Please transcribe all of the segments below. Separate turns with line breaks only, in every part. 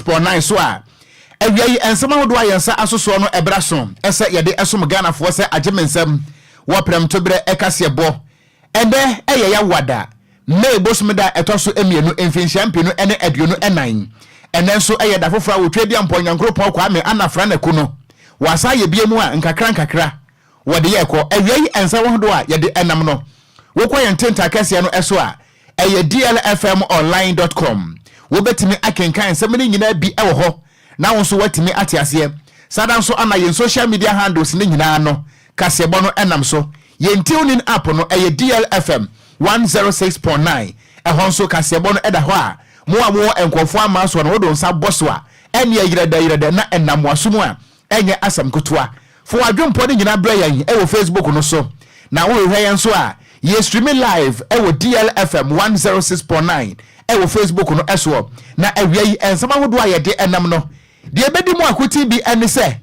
106.9 so a, awia yi nsɛm ahodoɔ a yɛn nsa asosoɔ no ɛbra so ɛsɛ yɛde ɛsom Ghanafoɔ sɛ agye me nsɛm wɔ prɛmtoberɛ ɛkaseɛ bɔ. Ɛndɛ ɛyɛ Yawada, May bosome da ɛtɔ so 2, 2024. Ɛnɛ nso ɛyɛ da foforɔ a wɔtwa di ampɔ Nyankoropɔn Kwame Anafra Naku no wɔasa yɛ bie mu a nkakra nkakra wɔde yɛ kɔ. Awia yi nsɛm ahodoɔ a yɛde ɛnam no, wokɔ yɛn tenta kɛseɛ no ɛso a ɛyɛ dlfmonline.com, wobɛtumi akenkan nsɛm no nyinaa bi ɛwɔ hɔ na wo nso woatumi ate aseɛ. Sada nso ana yɛn social media handles no nyinaa no kaseɛbɔ no ɛnam so. Yɛn TuneIn app no ɛyɛ DLFM 106.9, ɛhɔ nso kaseɛbɔ no ɛda hɔ a mo a mowɔ nkɔfoɔ ama soɔ no wode nsa bɔ so a ɛneɛ yerɛdɛ yerɛdɛ na ɛnam waso mu a ɛnyɛ asɛm ketewa. Fo adwempɔ no nyinaa brɛ yɛn ɛwɔ Facebook no so, na wohwehwɛ yɛn nso a yɛ streaming live ɛwɔ DLFM 106.9 ɛwɔ Facebook no ɛsoɔ. Na awia yi nsɛm ahodoɔ a yɛde ɛnam no deɛ ɛbɛdi mu akotin bi ɛne sɛ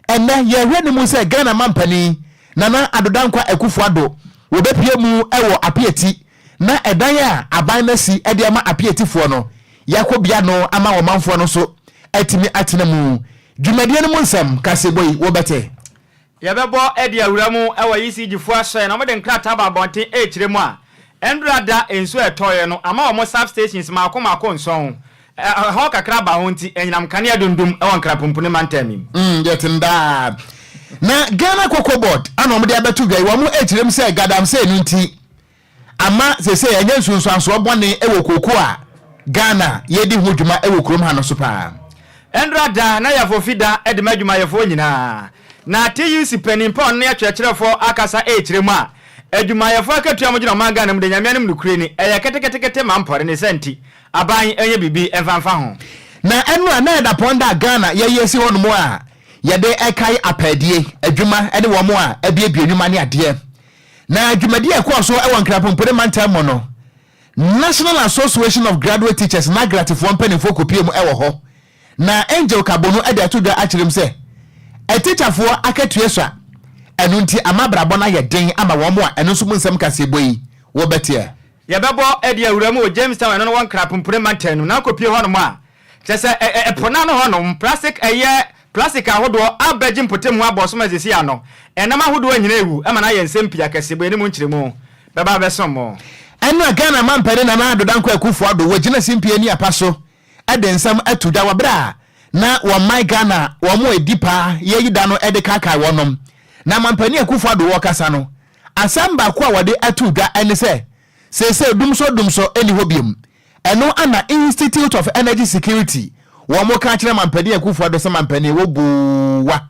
ɛnɛ yɛhwɛ ne mu sɛ Ghana mampanin Nana Addo Dankwa Akufo Addo wɔbɛpie mu ɛwɔ Apiati na ɛdan a aban no asi ɛde ama Apiatifoɔ no yɛakɔ bia no ama ɔmanfoɔ no nso atumi atena mu. Dwumadie no mu nsɛm kasebɔ yi wɔbɛte.
Yɛbɛbɔ ɛde awura mu ɛwɔ ECG foɔ asɔe na wɔde nkrataa ba abɔnten ɛrekyerɛ mu a ɛndura da nsuo ɛtɔeɛ no ama wɔn substations maako maako 7 ɛhɔ kakra ba ho nti ɛnyinam kanea dundum ɛwɔ Nkrapompone mantam mu.
Yɛte daa na Ghana Cocoa Board ana wɔde abɛto dwa yi, wɔn akyerɛ mu sɛ galamsey no nti ama sese ɛnyɛ nsunsuansoɔ bɔne ɛwɔ koko a Ghana yɛdi ho dwuma ɛwɔ kurom ha no so paa.
Ɛndura da na yɛfofi da ɛde ma adwumayɛfoɔ nyinaa na TUC panin pa ɔno ne akyerɛkyerɛfoɔ akasa ɛrekyerɛ mu a adwumayɛfoɔ akatua mo gyina ɔman Ghana mu de Nyame anim nokure ni ɛyɛ ketekete ma mpɔre ne sɛ nti aban ɛnyɛ biribi ɛmfamfa ho.
Na ɛno a na ɛda pɔn da Ghana yɛyɛ si hɔ nom a yɛde ɛkae apɛdie adwuma ne wɔn a abiebie nnwuma ne adeɛ. Na dwumadie a ɛkɔɔ so ɛwɔ Nkrapompone mantam mu no, National Association of Graduate Teachers na gratifoɔ mpanimfoɔ kɔpie mu ɛwɔ hɔ na Angel Kabono ɛde ato dwa akyerɛ mu sɛ ɛtikyafoɔ akatua so a ɛno nti ama abrabɔ no ayɛ den ama wɔn a ɛno nso mu nsɛm kaseɛbɔ yi wɔbɛteɛ.
Yɛbɛbɔ ɛde awura mu wɔ Jamestown, ɛno no wɔ Nkrapompone mantam no na akɔpie hɔnom a kyerɛ sɛ ɛpo no ano hɔnom plastic, ɛyɛ plastic ahodoɔ abɛgye mpɔtam ho abɔ so ma sisi ano ɛnam ahodoɔ nyinaa ewu ɛma no ayɛ nsɛm pii akɛse bɔ anim nkyerɛmu bɛba abɛsom mo.
Ɛno a Ghana mampanin Nana Addo Dankwa Akufo Addo wɔgyina simpie ni apa so ɛde nsɛm ato dwa wɔ berɛ a na wɔn man Ghana wɔn mo edi paa yɛyi da no ɛde kaakae wɔnom. Na mampanin Akufo Addo wɔkasa no, asɛm baako a wɔde ato dwa ɛne sɛ seesei dumsɔ dumsɔ ɛni hɔ biom. Ɛno ana Institute of Energy Security wɔn mo ka kyerɛ mampanin Akufo Addo sɛ mampanin wɔ buwa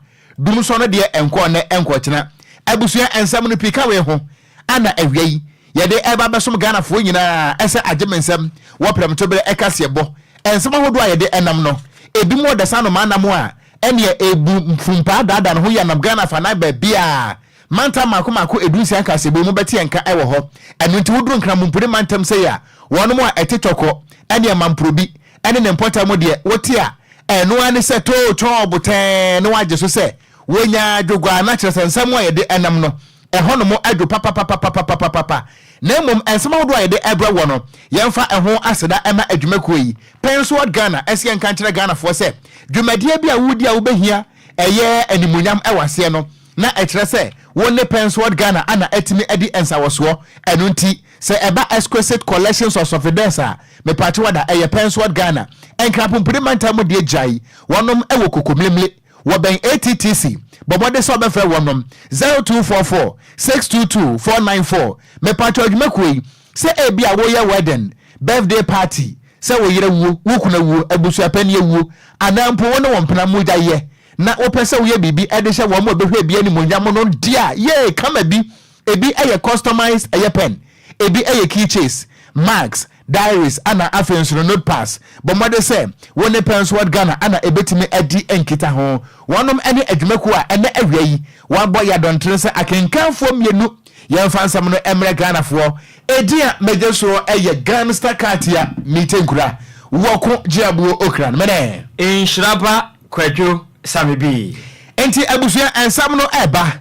dumsɔ no deɛ ɛnkɔ nnɛ ɛnkɔ kyena. Abusua, nsɛm no pii ka wei ho ana awia yi yɛde ɛba bɛsom Ghanafoɔ nyinaa ɛsɛ agye me nsɛm wɔ prɛmtoberɛ ɛkaseɛ bɔ. Nsɛm ahodoɔ a yɛde ɛnam no ebi mu ɔda sa no maa nam a ɛneɛ ebu mfumpaa daadaa no ho yɛ nam Ghana fa nan baabi a mantam mako mako 16 kaseɛbɔ mu bɛte yɛn nka ɛwɔ hɔ. Ɛno nti woduru Nkramompone mantam sɛ a wɔn mu a ɛte Tɔkɔ ɛne Mamprobi ɛne ne mpɔtam deɛ wote a ɛno ara ne sɛ tootɔɔ botɛn na wagye so sɛ wonya dwogua na kyerɛ sɛ nsɛm a yɛde ɛnam no ɛhɔ nom adwo papapapapapapapa. Na mmom nsɛm ahodoɔ a yɛde ɛbrɛ wɔ no, yɛmfa ɛho aseda ɛma adwumakuo yi, Pensword Ghana. Ɛsɛ yɛnka nkyerɛ Ghanafoɔ sɛ dwumadie bi a wodi a wobɛhia ɛyɛ animuonyam ɛwɔ aseɛ no na ɛkyerɛ sɛ wo ne Pensword Ghana ana atumi adi nsawɔsoɔ. Ɛno nti sɛ ɛba exquisite collections of souvenirs a mepakye wada ɛyɛ Pensword Ghana. Nkrapompone mantam mu deɛ gyae wɔnom ɛwɔ Kokomlemle wɔbɛn ATTC. Bɔmmɔde sɛ ɔbɛfrɛ wɔnom 0244 622 494. Mepatwa adwumakuo yi sɛ ebi a woyɛ wedding, birthday party, sɛ wo yere wuo, wo kunu wuo, abusuapɛni awuo, anaa mpo wo ne wɔn mpena mogya yɛ na wopɛ sɛ woyɛ biribi ɛde hyɛ wɔn a wɔbɛhwɛ bi animonyam no di a yee kama bi. Ebi ɛyɛ customized, ɛyɛ pen, ebi ɛyɛ keychains, mugs, diaries ana afei nso no notepads. Bɔ mmɔde sɛ wo ne Pensword Ghana ana ebetumi adi nkita ho. Wɔnom ne adwumakuo a ɛnɛ awia yi wɔabɔ yɛadɔntere sɛ akenkanfoɔ mmienu yɛmfa nsɛm no mmerɛ Ghanafoɔ. Ɛdin a mɛgye soɔ ɛyɛ Gangster Katia Mitenkura wɔko gyeabuo okra no mene.
Nhyiraba Kwadwo Same bi.
Nti abusua, nsɛm no ɛba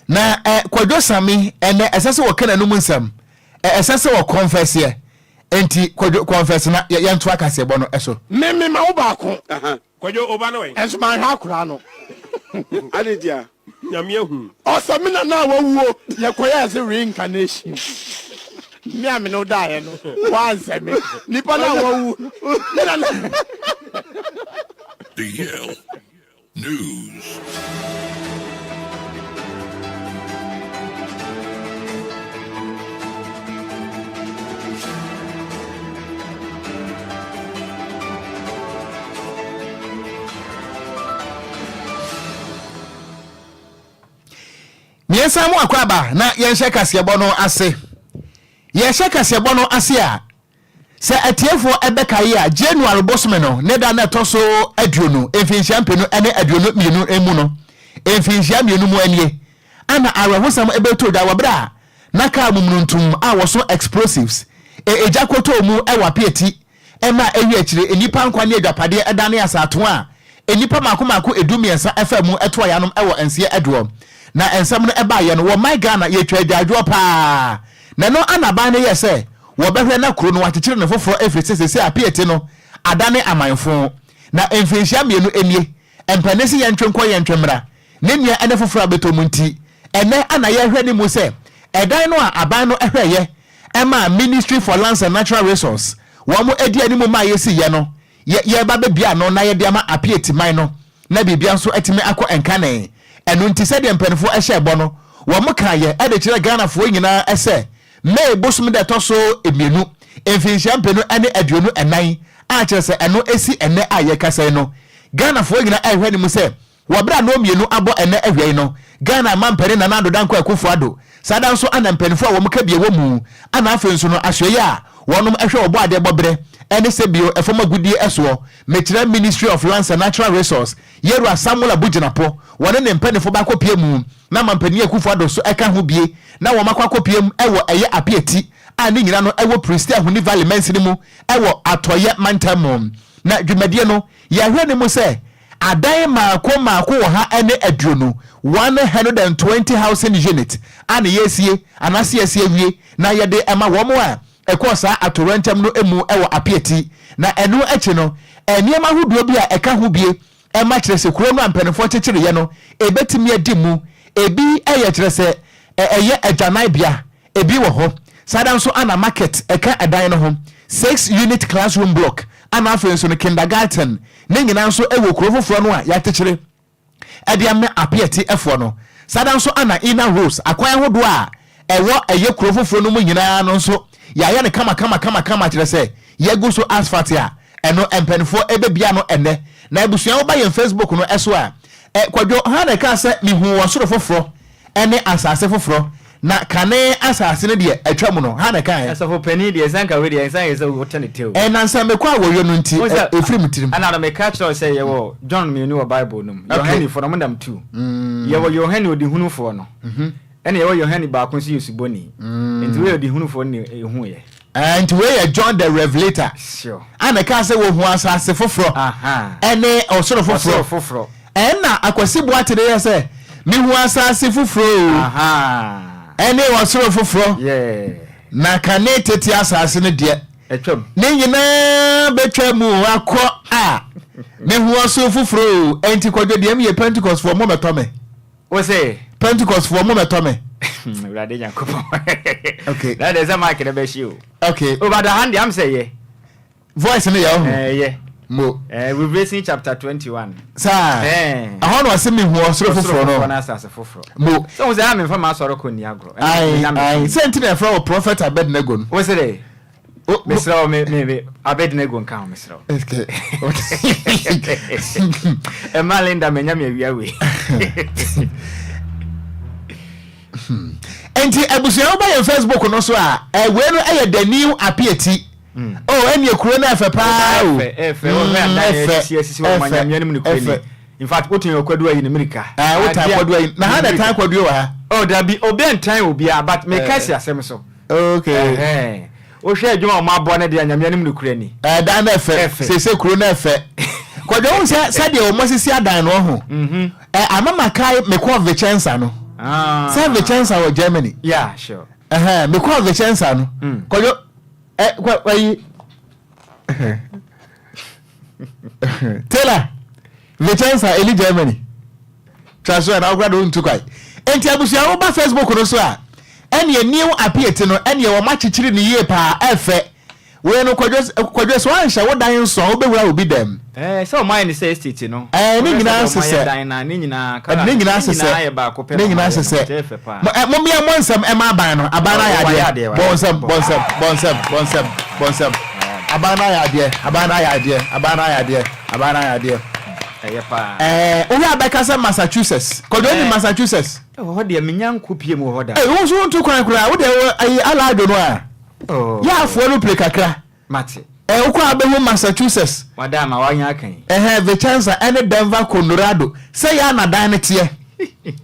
na Kwadwo Same ɛnɛ ɛsɛ sɛ wɔka n'anum nsɛm, ɛsɛ sɛ wɔkɔnfɛseɛ. Enti Kwadwo kɔnfɛse na yɛntoa kaseɛbɔ no so.
Me me ma wo baako.
Kwadwo wo ba no ɛ?
Nso manhwɛ akwadaa no.
Adɛn ntia?
Nyame ahu.
Ɔsɛ me nana a wawuo yɛkɔyɛɛ se reincarnation me a me ne wo daeɛ no woansɛ me nipa no a wawu no me nana.
The Yale News.
Mmiɛnsa mu akwaaba na yɛnhyɛ kaseɛbɔ no ase. Yɛhyɛ kaseɛbɔ no ase a, Sɛ atiefoɔ bɛkae a, January bosome no ne da no a ɛtɔ so aduonu, mfinhyia mpenu ne 22 mu no, mfinhyia mmienu mu nie, ana awerɛhosɛm bɛtoo dwa wɔ berɛ a na kaa mumununtum a wɔso explosives egya kɔtɔɔ mu wɔ Apiati ma ɛwie akyire nnipa nkwa ne agyapadeɛ danee asaatoa a nnipa mmaako mmaako du-mmiɛnsa faa mu toa yanom wɔ nseɛ aduɔ. Na nsɛm no baeɛ no, wɔ man Ghana yɛtwa agyaadwoɔ paa. Na ɛno ana aban no yɛɛ sɛ wɔbɛhwɛ na kuro no wɔakyekyere no foforɔ ɛfiri sɛ seesei Apiate no adane amanfo. Na mfirinhyia mmienu nie, mpanin se yɛntwe nkɔ yɛntwe mmra, ne nua ne foforɔ a bɛtɔ mu nti, ɛnnɛ ana yɛrehwɛ ne mu sɛ ɛdan no a aban no hwɛeɛ maa Ministry for Lands and Natural Resource wɔn di anim maa yɛsiiɛ no, yɛ yɛreba bɛbue ano na yɛde ama Apiate man no na biribia nso atumi akɔ nkane. Ɛno nti sɛdeɛ mpaninfoɔ hyɛɛ bɔ no, wɔn kaeɛ de kyerɛɛ Ghanafoɔ nyinaa sɛ May bosome da ɛtɔ so mmienu, mfinhyia mpenu ne 24 a kyerɛ sɛ ɛno ɛsi ɛnnɛ a yɛrekasa yi no, Ghanafoɔ nyinaa rehwɛ no mu sɛ wɔ berɛ a nnɔɔ mmienu abɔ ɛnnɛ awia yi no, Ghana mampanin Nana Addo Dankwa Akufo Addo, saa da nso ana mpaninfoɔ a wɔn ka bie wɔ mu, ana afei nso no asoɛeɛ a wɔnom hwɛ ɔbɔadeɛ bɔberɛ ne sɛbio ɛfam agudie soɔ, mekyerɛ Ministry of Lands and Natural Resource, Yɛwura Samuel Abu Gyinapo, wɔne ne mpaninfoɔ bɛakɔpie mu na mampanin Akufo Addo nso ka ho bie na wɔn akɔ akɔpie mu wɔ ɛyɛ Apiati a ne nyina no wɔ Prestea Huni Valley mansini mu wɔ Atɔeɛ mantam mu. Na dwumadie no yɛhwɛ no mu sɛ adan mmaako mmaako 120, 120 housing unit, a na yɛresie anaasɛ yɛasi awie na yɛde ma wɔn a ɛkɔɔ saa atoyerɛnkyɛm no mu wɔ Apiati. Na ɛno akyi no nneɛma ahodoɔ bi a ɛka ho bie ma kyerɛ sɛ kuro no a mpanimfoɔ kyekyereeɛ no ɛbɛtumi adi mu. Ebi yɛ kyerɛ sɛ ɛyɛ agyananbea, ebi wɔ hɔ. Saa da nso ana market ɛka ɛdan no ho, six unit classroom block, ana afei nso no kindergarten, ne nyinaa nso wɔ kuro foforɔ no a yɛakyekyere de ama Apiatifoɔ no. Saa da nso ana inner roads, akwan ahodoɔ a ɛwɔ ɛyɛ kuro foforɔ no mu nyinaa no nso yɛayɛ no kama kama kama kama kyerɛ sɛ yɛagu so asphalt a ɛno mpaninfoɔ ɛbɛbia no ɛnnɛ. Na abusua woba yɛn Facebook no so a, ɛ Kwadwo Hannah kaa sɛ mehuu ɔsoro foforɔ ne asase foforɔ, na kane asase no deɛ atwa mu no, Hannah kaeɛ.
Asɔfo panin deɛ ɛsan ka wei deɛ ɛnsan yɛ sɛ wote ne te o.
Ɛ nansa mekɔ a wɔyɔ no nti
Wohu sɛ
ɛfiri me tirim.
ɛna no meka kyerɛ wo sɛ yɛwɔ John mmienu wɔ Bible no mu.
Okay.
Yohanefoɔ no wɔn nam two. Yɛwɔ Yohane odihunufoɔ no. Ɛna yɛwɔ Yohane baako nso yɛ osuboni. Nti wei yɛ odihunufoɔ no na ehuiɛ.
Ɛɛ, nti wei yɛ John the Revelator.
Sure.
A na ɛkaa sɛ wɔhu asase foforɔ
Aha.
ɛne ɔsoro foforɔ.
Ɔsoro foforɔ.
Ɛna Akwasi Boate de yɛ sɛ mehu asase foforɔ o.
Aha.
Ɛne ɔsoro foforɔ.
Yeah.
Na kane tete asase no deɛ.
Atwam.
Ne nyinaa bɛtwa mu akɔ a mehu ɔsoro foforɔ o. Ɛnti Kwadwo deɛ meyɛ Pentecostfoɔ mo mɛtɔ me.
Wo se.
Pentecost foɔ mo mɛtɔ me.
Awurade Nyankopɔn.
Okay.
Na deɛ sɛ mic no bɛhye o.
Okay.
O but aha deɛ am sɛ yɛ.
Voice no yɛ ɔho.
Ɛɛ yɛ.
Mo.
Ɛɛ Revelation chapter 21.
Saa.
Ɛɛ.
Ɛhɔ na ɔse mehu ɔsoro foforɔ no.
Ɔsoro foforɔ na asase foforɔ.
Mo.
Sɛ wo sɛ a memfa m'asɔre kɔ nni agorɔ.
Ayi ayi sɛ nti na ɛfrɛ wɔ Prophet Abednego no.
Wo se dɛ. Mesrɛ wo me me me Abednego nka ho mesrɛ wo.
Okay.
Ɛma Linda manya me awia wei.
Nti abusua woba yɛn Facebook no so a wei no ɛyɛ the new Apiati. Mm. Oh, ɛne kuro no ɛfɛ paa o.
Ɛfɛ ɛfɛ wɔhwɛ adan ɛsisi ɛsisi wɔn anyamea no mu ne kuro ni. In fact, wotumi ɔkwadu ayi ne mirika.
Ɛɛ wotan kwadu ayi na ha na tan kwadu wɔ ha.
Oh dabi obi ntan obiara but meka si asɛm so.
Okay.
Wohwɛ adwuma a wɔn abɔ no deɛ Nyame anim nokorɛ ni.
Ɛdan no ɛfɛ. Sese kuro no ɛfɛ. Kwadwo wohu sɛ sɛdeɛ wɔn asisi adan no ɔho.
Mhm.
Ɛ ama makae mekɔɔ Vicenza no.
Ah.
Sɛ Vicenza wɔ Germany.
Yeah, sure.
Ɛhɛn mekɔɔ Vicenza no.
Mm.
Kwadwo. Ɛ kwa ayi Taylor Vicenza ɛni Germany twa so ɛna wokora de wontu kwae enti abusua woba Facebook no so a ɛneɛ new apiate no ɛneɛ wɔn akyekyere no yie paa ɛfɛ Wei no kwadwo kwadwo sɛ woanhyɛ wo dan nso a wobɛwura obi dɛm.
Ɛɛ sɛ ɔmo ayɛ no sɛ estate no.
Ɛɛ ne
Wohwɛ
nyinaa
sɛdeɛ ɔmo ayɛ
sesɛ.
dan no a ne nyinaa colour
Ne
no
nyinaa
ne
sesɛ.
nyinaa yɛ baako pɛ
Ne
na ɔmo
nyinaa
ayɛ no
sesɛ.
nti ɛyɛ fɛ paa.
Mo ɛ mommea mmɔ nsɛm ɛma aban no. Aban no ayɛ
Ɔ wayɛ
adeɛ.
adeɛ
Bɔ
wayɛ
nsɛm
adeɛ
bɔ nsɛm bɔ nsɛm bɔ nsɛm bɔ nsɛm.
Wayɛ adeɛ.
Aban no ayɛ adeɛ aban no ayɛ adeɛ aban no ayɛ adeɛ aban no ayɛ adeɛ.
Ɛyɛ paa.
Ɛɛ wohwɛ a bɛka sɛ Massachusetts. Kwadwo wonim
Ɛɛ
Massachusetts?
ɛwɔ hɔ deɛ menya nkɔ pie mu wɔ hɔ da.
Ei wo nso wontu kwan koraa wo deɛ wo ayi alaadwo no a.
Oh.
Yɛ afoɔ no pire kakra.
Mate.
Ɛ wokɔ a wobɛhu Massachusetts.
Wada ama wanya aka yi.
Ɛhɛn Vicenza ɛne Denver Colorado. Sɛ yɛ a na dan no teɛ.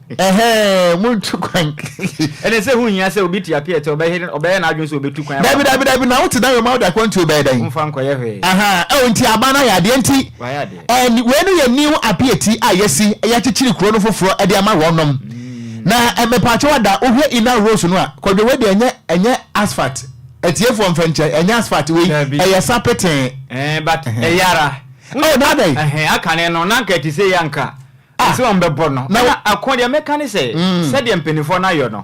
Ɛhɛn montu kwan.
Ɛne sɛ ho hia sɛ obi te apeɛ tɛ ɔbɛyɛ ɔbɛyɛ n'adwene sɛ ɔbɛtu kwan.
Dabi dabi dabi na wote dan wɔ mu a wode akwantuo bɛyɛ dɛn?
Womfa nkɔyɛ hwee.
Ahaa ɛwɔ nti aba no ayɛ adeɛ nti.
Wayɛ adeɛ.
Ɛn wei no yɛ new apieti a yɛasi yɛakyekyere kuro no foforɔ de ama wɔnom. Na mepaakyɛw ada wohwɛ inner roads no a kwadwo wei deɛ ɛnyɛ ɛnyɛ asphalt atiefoɔ mfa nkyɛ ɛnyɛ asphalt wei
Dabi.
ɛyɛ sapetee.
Ɛɛ but ɛyɛ ara.
Oh na adɛn?
Ɛhɛn akane no na anka ɛte sei anka
Ah.
Sɛ wɔn bɛbɔ no.
Na
Ɛna ako deɛ mɛka ne sɛ sɛdeɛ mpanimfoɔ no ayɔ no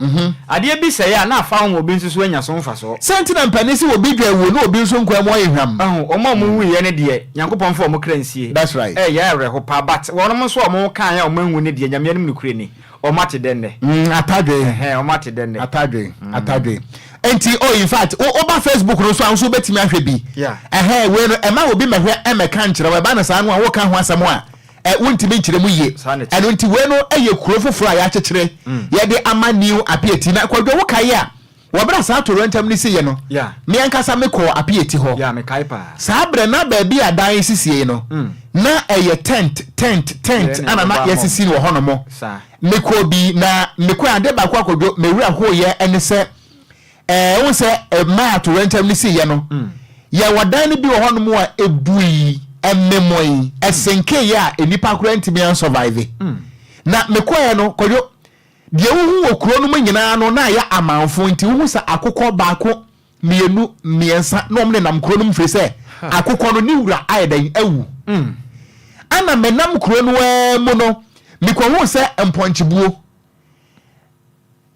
adeɛ bi sɛe a na afa ho ma obi nso so anya so mfasoɔ.
Sɛ nti na mpanin se obi dwa awuo na obi nso nkwa mu ayɛ hwam.
Wahu, wɔn a wɔn wuiɛ no deɛ Nyankopɔn mfa wɔn kra nsie.
That's right.
Ɛyɛ awerɛho paa but wɔnom nso a wɔn kaeɛ a wɔn anwu no deɛ Nyame anim nokorɛ ni, wɔn ate dɛ nnɛ.
Atadwe.
Ɛhɛn, wɔn ate dɛ nnɛ.
Atadwe, atadwe. Nti oh in fact, wo woba Facebook no so a wo nso wobɛtumi ahwɛ bi.
Yeah.
Ɛhɛn, wei no ɛma obi mmɛhwɛ ɛmmɛka nkyerɛ wo, ɛba no saa no a woka ho asɛm a, ɛ wontumi nkyerɛ mu yie.
Saa na ɛte.
Ɛno nti wei no yɛ kuro foforɔ a yɛakyekyere yɛde ama New Apiati. Na Kwadwo wokae a, wɔ berɛ a saa atoyerɛnkyɛm no siiɛ no,
Yeah.
me ankasa mekɔɔ Apiati hɔ.
Yeah, mekae paa.
Saa berɛ na baabi a dan sisiei no, na ɛyɛ tent, tent, tent
Yeah, na
ana na
ɛbobɔ ama
yɛasisi no wɔ hɔnom.
Saa.
Mekɔɔ bi na mekɔɛ adeɛ baako a Kwadwo me werɛ hoeɛ ne sɛ, Ɛɛ, wohu sɛ mmaa a atoyerɛnkyɛm no siiɛ no, yɛwɔ dan no bi wɔ hɔnom a ɛbui, ɛmemoe, ɛsenkeeɛ a nnipa koraa ntumi ansɔvaive. Na mekɔeɛ no, Kwadwo, deɛ wohu wɔ kuro no mu nyinaa no, na ayɛ amanfo nti wohu sɛ akokɔ baako, mmienu, mmiɛnsa na wɔn nenam kuro no mu firi sɛ akokɔ no ne wura ayɛ dɛn awu. Ɛna menam kuro no ara mu no, mekɔhuu sɛ mpɔnkyebuo.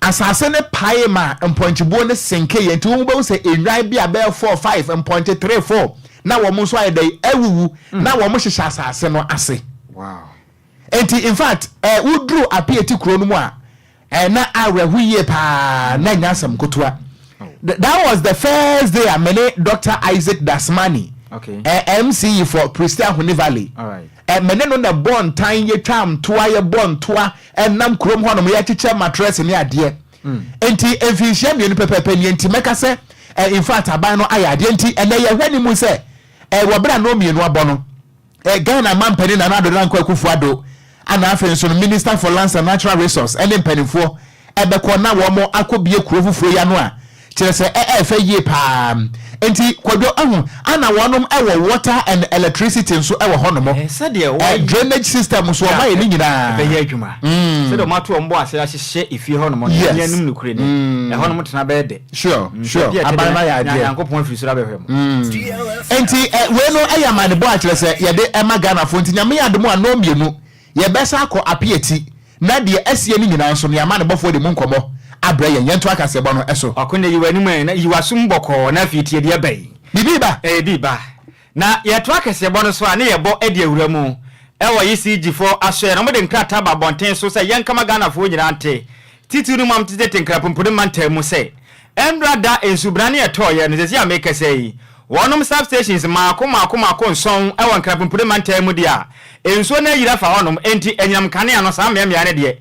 Asase no paee maa mpɔnkyebuo no senkeeɛ, nti wobɛhu sɛ nnwan bi a bɛyɛ four, five, mpɔnkye three, four, na wɔn nso ayɛ dɛn awuwu, na wɔn hyehyɛ asase no ase. Nti in fact, eh, woduru Apiati kuro no mu a, eh, na awerɛho yie paa, na ɛnyɛ asɛm kotoa. That was the first day a me ne Doctor Isaac Dasmani,
Okay.
eh, MCE for Prestea Huni Valley,
All right.
eh, me ne no na ɛbɔɔ ntan, yɛtwaa ntoa, yɛbɔɔ ntoa, ɛnam kurom hɔnom yɛkyekyɛ matress ne adeɛ. Nti mfinhyia mmienu pɛpɛɛpɛ nie nti mɛka sɛ eh, in fact aban no ayɛ adeɛ nti ɛnɛ yɛhwɛ ne mu sɛ eh, wɔ berɛ a no mmienu abɔ no eh, Ghana mampanin Nana Addo Dankwa Akufo-Addo ana afei nso no Minister for Lands and Natural Resource ɛne mpanimfoɔ ɛbɛkɔ na wɔn akɔbie kuro foforɔ yi ano a kyerɛ sɛ ɛɛfɛ yie paa nti Kwadwo ahu ana wɔnom ɛwɔ water and electricity nso ɛwɔ hɔ nom
Sɛdeɛ wɔayɛ
drainage system nso wɔn ayɛ ne nyinaa
ɛbɛyɛ adwuma sɛdeɛ wɔn ato wɔn bo ase ahyehyɛ efie hɔ nom no
Yes.
ɛnyɛ anim nokorɛ ni ɛhɔ nom tena bɛyɛ dɛ
sure sure
Baabi a ɛte
aban
deɛ
no ayɛ
na
adeɛ
Nyankopɔn afiri soro abɛhwɛ mo.
Nti wei no ɛyɛ amanebɔ a kyerɛ sɛ yɛde ɛma Ghanafoɔ nti Nyame yɛ adom a nnɔn mmienu yɛbɛsa akɔ Apiati na deɛ asie no nyinaa nso no yɛn amanebɔfoɔ de mu nkɔmmɔ abrɛ yɛn. Yɛntoa kaseɛbɔ no so.
Ɔko nnɛ yi w'anim ɛ, na yi w'asom bɔkɔɔ na afei tie deɛ ɛba yi.
Biribi reba.
Ɛɛ bi reba. Na yɛtoa kaseɛbɔ no so a ne yɛbɔ de awura mu wɔ ECG foɔ asoɛɛ no, wɔde nkrataa ba abɔnten so sɛ yɛnkama Ghanafoɔ nyinaa nte, titiriw no mu a wɔtete Nkrapompone mantam mu sɛ ɛnnora da nsubrane a ɛtɔeɛ no, seesei a merekasa yi, wɔnom substations mmaako mmaako mmaako nson wɔ Nkrapompone mantam mu deɛ a nsuo no ayiri afa hɔnom, enti anyinam nkanea no saa mmeammea no deɛ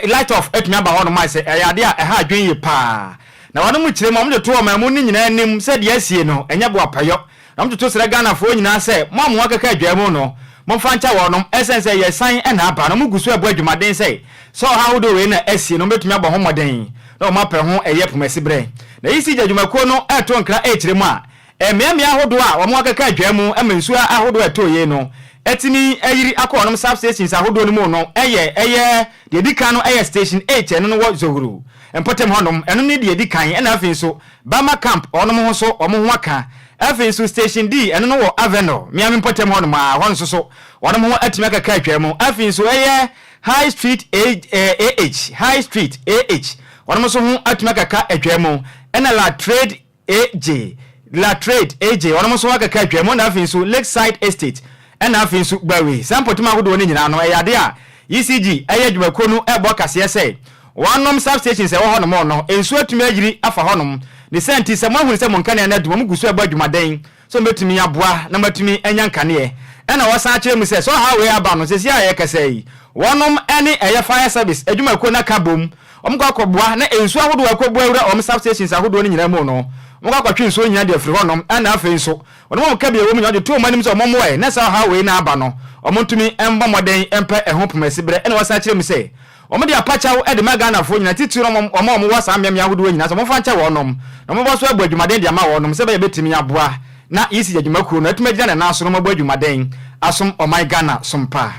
light off atumi aba hɔnom ayɛ sɛ ɛyɛ adeɛ a ɛha adwene yie pa ara. Na wɔnom kyerɛ mu a wɔde to ɔman mu no nyinaa anim sɛ deɛ asie no ɛnyɛ boapayɔ. Na wɔtoto srɛ Ghanafoɔ nyinaa sɛ, mo a mo ho akeka adwaa mu no, momfa nkyɛ wɔnom, ɛsiane sɛ ɛyɛ asiane na aba, na wɔgu so rebɔ adwumaden sɛ, sɛ ɔhaw ahodoɔ wei na asie no, wɔbɛtumi abɔ ho mmɔden na wɔapɛ ho ɛyɛ pomasiberɛ. Na ECG adwumakuo no reto nkra rekyerɛ mu a, mmeammea ahodoɔ a wɔn akeka adwaa mu ma nsuo ahodoɔ a ɛtɔɔ yei no, atumi ayiri akɔ wɔnom sub-stations ahodoɔ no mu no yɛ ɛyɛ deɛ ɛdi kan no yɛ Station 8 ɛno no wɔ Zohru mpɔtam hɔnom, ɛno ne deɛ ɛdi kan, ɛna afei nso Bama Camp wɔnom ho nso wɔn ho aka, afei nso Station D ɛno no wɔ Avenor, Miami mpɔtam hɔnom a hɔ nso so wɔnom ho atumi akaka atwa mu, afei nso ɛyɛ High Street AH, High Street AH, wɔnom nso ho atumi akaka atwa mu, ɛna La Trade AJ, La Trade, AJ, wɔnom nso akeka atwam, ɛna afei nso Lakeside Estate, ɛna afei nso Gbawe. Saa mpɔtam ahodoɔ no nyinaa no, ɛyɛ adeɛ a ECG ɛyɛ adwumakuo no ɛrebɔ kaseɛ sɛ wɔnom substations a ɛwɔ hɔnom no, nsuo atumi ayiri afa hɔnom. Ne saa nti, sɛ moahunu sɛ mo nkanea no adum, wɔn gu so ɛrebɔ adwumaden sɛ wɔbɛtumi aboa na moatumi anya nkaneɛ. Ɛna wɔsan akyerɛ mu sɛ, sɛ ɔhaw wei aba no, seesei a yɛrekasa yi, wɔnom ɛne ɛyɛ Fire Service adwumakuo no aka bom Wɔkɔ akɔboa na nsuo ahodoɔ a ɛkɔbu awura wɔn substations ahodoɔ no nyinaa mu no, wɔkɔ akɔtwe nsuo no nyinaa de afiri hɔnom, ɛna afei nso wɔde wɔn ka bi a ɛwɔ mu nyinaa wɔde to wɔn anim sɛ wɔn mmoa ɛ, na saa ɔhaw wei na aba no, wɔntumi mmɔ mmɔden mpɛ ɛho pomasiberɛ, ɛna wɔsan kyerɛ mu sɛ wɔde apakyɛw de ma Ghanafoɔ nyinaa, titiriw no wɔn a wɔwɔ saa mmeammea ahodoɔ nyinaa sɛ wɔmfa nkyɛ wɔnom, na wɔbɛbɔ so abɔ adwumaden de ama wɔnom sɛ ɛbɛyɛ bɛtumi aboa na ECG adwumakuo no atumi agyina ne nan so na wɔabɔ adwumaden asom ɔman Ghana som pa.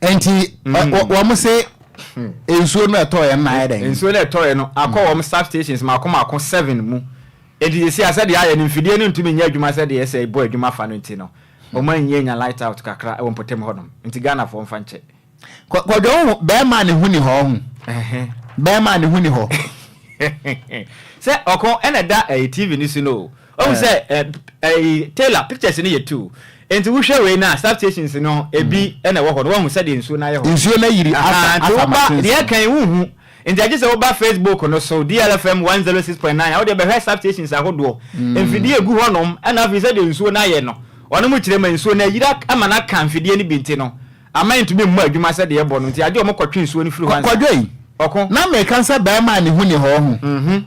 Nti wɔn se nsuo no ɛtɔɔyɛ no na ayɛ dɛn?
Nsuo no ɛtɔɔyɛ no akɔ wɔn substations mako mako seven mu. Nti sɛsi a sɛdeɛ ayɛ no mfidie no ntumi nyɛ adwuma sɛdeɛ ɛsɛ bɔ adwuma fa no nti no wɔn anyi anya light out kakra wɔ mpɔtam hɔ nom. Nti Ghanafoɔ mfa nkyɛ.
Kwadwo wohu bɛɛma a ne ho ni hɔ wohu bɛɛma a ne ho ni hɔ.
Sɛ ɔko ɛna ɛda ɛyi TV no so no o. Wohu sɛ ɛyi Taylor pictures no yɛ two. Nti wohwɛ wei no a substations no ebi ɛna ɛwɔ hɔ no woahu sɛdeɛ nsuo no ayɛ hɔ.
Nsuo no ayiri afa
afa
machines no.
Nti woba deɛ ɛka yi wonhu. Nti agye sɛ woba Facebook no so DLFM 106.9 a wodeɛ bɛhwɛ substations ahodoɔ. Mfidie egu hɔ nom ɛna afei sɛdeɛ nsuo no ayɛ no wɔnom kyerɛ ma nsuo no ayiri ama no aka mfidie no bi nti no ama ɛntumi mmɔ adwuma sɛdeɛ ɛbɔ no nti agye wɔn kɔtwe nsuo no firi hɔ ansa.
Kwadwo yi,
Ɔko.
na meka sɛ bɛrima a ne ho ni hɔ ho.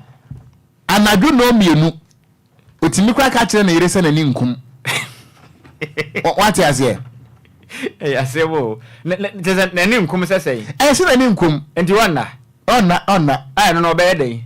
Anadwo nnɔnmienu, otumi koraa ka kyerɛ ne yere sɛ n'ani nkum. Wate aseɛ?
Ɛyɛ asɛm o. Kyerɛ sɛ n'ani nkum sɛ sɛn?
Ɛyɛ sɛ n'ani nkum.
Nti ɔnna?
Ɔnna, ɔnna.
A ɛno no ɔbɛyɛ dɛn?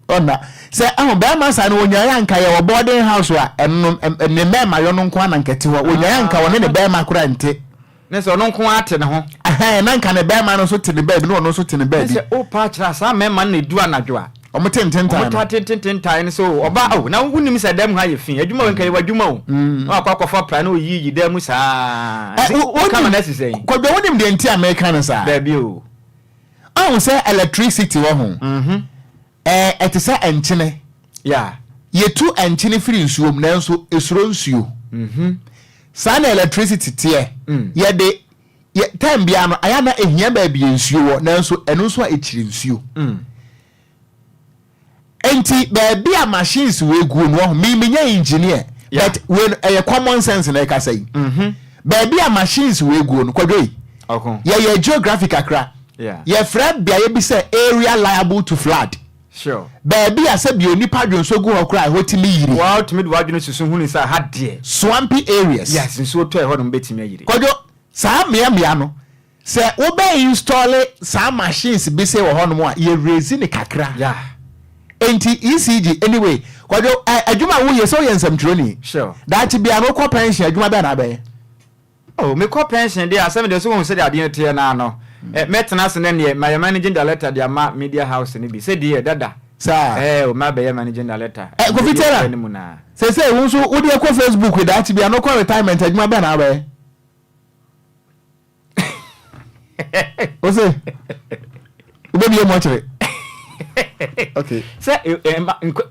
Ɔnna. Sɛ ɛho bɛrima saa no onyaeɛ anka yɛwɔ boarding house a ɛno no ne mmarima yɔ no nko ara na nka ɛte hɔ. Onyaeɛ anka ɔne ne bɛrima koraa nte.
Ne sɛ ɔno nko ara te ne ho.
Ɛhɛn, na nka ne bɛrima no nso te ne baabi na ɔno nso te ne baabi.
Ne sɛ wopa akyerɛ a, saa mmarima no na ɛdu anadwo a.
Wɔn te ntentan no.
Wɔn taa te ntentan no sɛ o, ɔba o, na wonim sɛ dan mu ha yɛ fi, adwuma wei nka yɛ w'adwuma o. Na wakɔ akɔfa pra na ɔyiyi dan mu saa.
Ɛ, wo,
Woka ma
wonim,
no asi sɛn?
Kwadwo, wonim deɛ nti a meka no saa?
Daabi o.
Ɔhu sɛ electricity wɔ ho. Ɛɛ, ɛte sɛ nkyene.
Yeah.
Yɛtu nkyene firi nsuo mu, nanso ɛsuro nsuo. Saa na electricity teɛ. Yɛde, yɛ, time biara no, ayɛ a na ɛhia baabi a nsuo wɔ, nanso ɛno nso a ɛkyiri nsuo. Enti baabi a machines wei guo no, wahu, me menyɛ engineer,
Yeah.
but wei no, ɛyɛ common sense na ɛkasa yi. Baabi a machines wei guo no, Kwadwo yi,
Ɔko.
yɛyɛ geography kakra.
Yeah.
Yɛfrɛ beaeɛ bi sɛ area liable to flood.
Sure.
Baabi a sɛbi onipa dwonsɔ gu hɔ koraa a ɛhɔ tumi yiri.
Waa wotumi de w'adwene susu hunu sɛ ha deɛ.
Swampy areas.
Yes, nsuo tɔ ɛhɔ nom bɛtumi ayiri.
Kwadwo, saa mmeammea no, sɛ wobɛ installe saa machines bi sei wɔ hɔ nom a, yɛ raise no kakra.
Yeah.
Enti ECG, anyway, Kwadwo, ɛ, adwuma a woyɛ, sɛ woyɛ nsɛmtwerɛni.
Sure.
Daakye biara no wokɔ pension, adwuma bɛn na wobɛyɛ?
Oh, mekɔ pension deɛ a, sɛ mede so wohu sɛdeɛ adeɛ no teɛ no ara no, eh, mɛtena ase na neɛ mayɛ managing director de ama media house no bi. Sɛ deɛ, dada.
Saa.
Eh, oh, mabɛyɛ managing director.
Eh, Kofi
Mede
Taylor,
anim na.
seesei wo nso wode kɔ Facebook daakye bi a no kɔ retirement adwuma bɛn na wobɛyɛ? Wo se, wobɛbie mɔkyere. Okay.
Sɛ, eh, eh,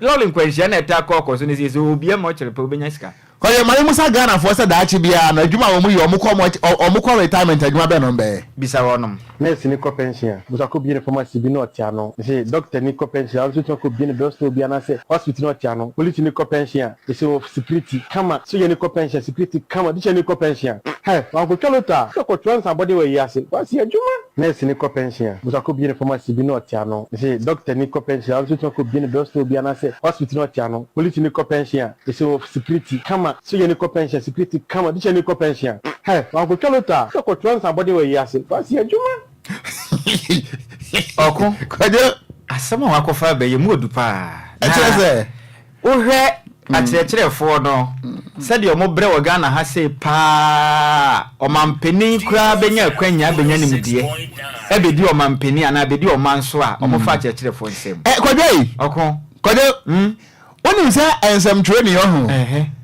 lɔre nkwanhyia na ɛtaa kɔ ɔkɔ so no sɛ sɛ obia mɔkyere pɛ wobɛnya sika.
Ɔyɛ ma yɛmusa Ghanafoɔ sɛ daakye biara no adwuma a wɔn yɛ wɔn kɔ wɔn kɔ retirement adwuma bɛn na wɔn bɛyɛ.
Bisa wɔnom.
Nurse ni kɔ pension a, busa kɔ bie no pharmacy bi na ɔte ano. Mese doctor ni kɔ pension a, ɔno nso tumi akɔ bie no drug store bi anaasɛ hospital na ɔte ano. Police ni kɔ pension a, mese wɔ security kama. Soja ni kɔ pension a, security kama. Teacher ni kɔ pension a, hɛ, wankɔtwa lotto a, sɛ ɔkɔtwerɛ nsabɔden wɔ ayi ase. Wasi adwuma. Nurse ni kɔ pension a, busa kɔ bie no pharmacy bi na ɔte ano. Mese doctor ni kɔ pension a, ɔno nso tumi akɔ bie no drug store bi anaasɛ hospital na ɔte ano. Police ni kɔ pension a, Mese wɔ security kama, sogyani kɔ pension security kama, tikyani kɔ pension a, hɛ, wankotwa lotto a, sɛ ɔkɔtoa nsabɔden wɔ ayi ase, wasi adwuma.
Ɔko.
Kwadwo.
Asɛm a wakɔfa aba yi, emu odu paa.
Ɛkyerɛ sɛ.
Wohwɛ Akyerɛkyerɛfoɔ no, sɛdeɛ ɔmo brɛ wɔ Ghana ha sei paa a, ɔmanpanin koraa bɛnya akwanya abɛnya nimdeɛ ɛbɛdi ɔmanpanin anaa abɛdi ɔman so a, ɔmo fa akyerɛkyerɛfoɔ nsam.
Ɛ Kwadwo ei,
Ɔko.
Kwadwo, wonim sɛ nsɛmtwerɛni ɔho,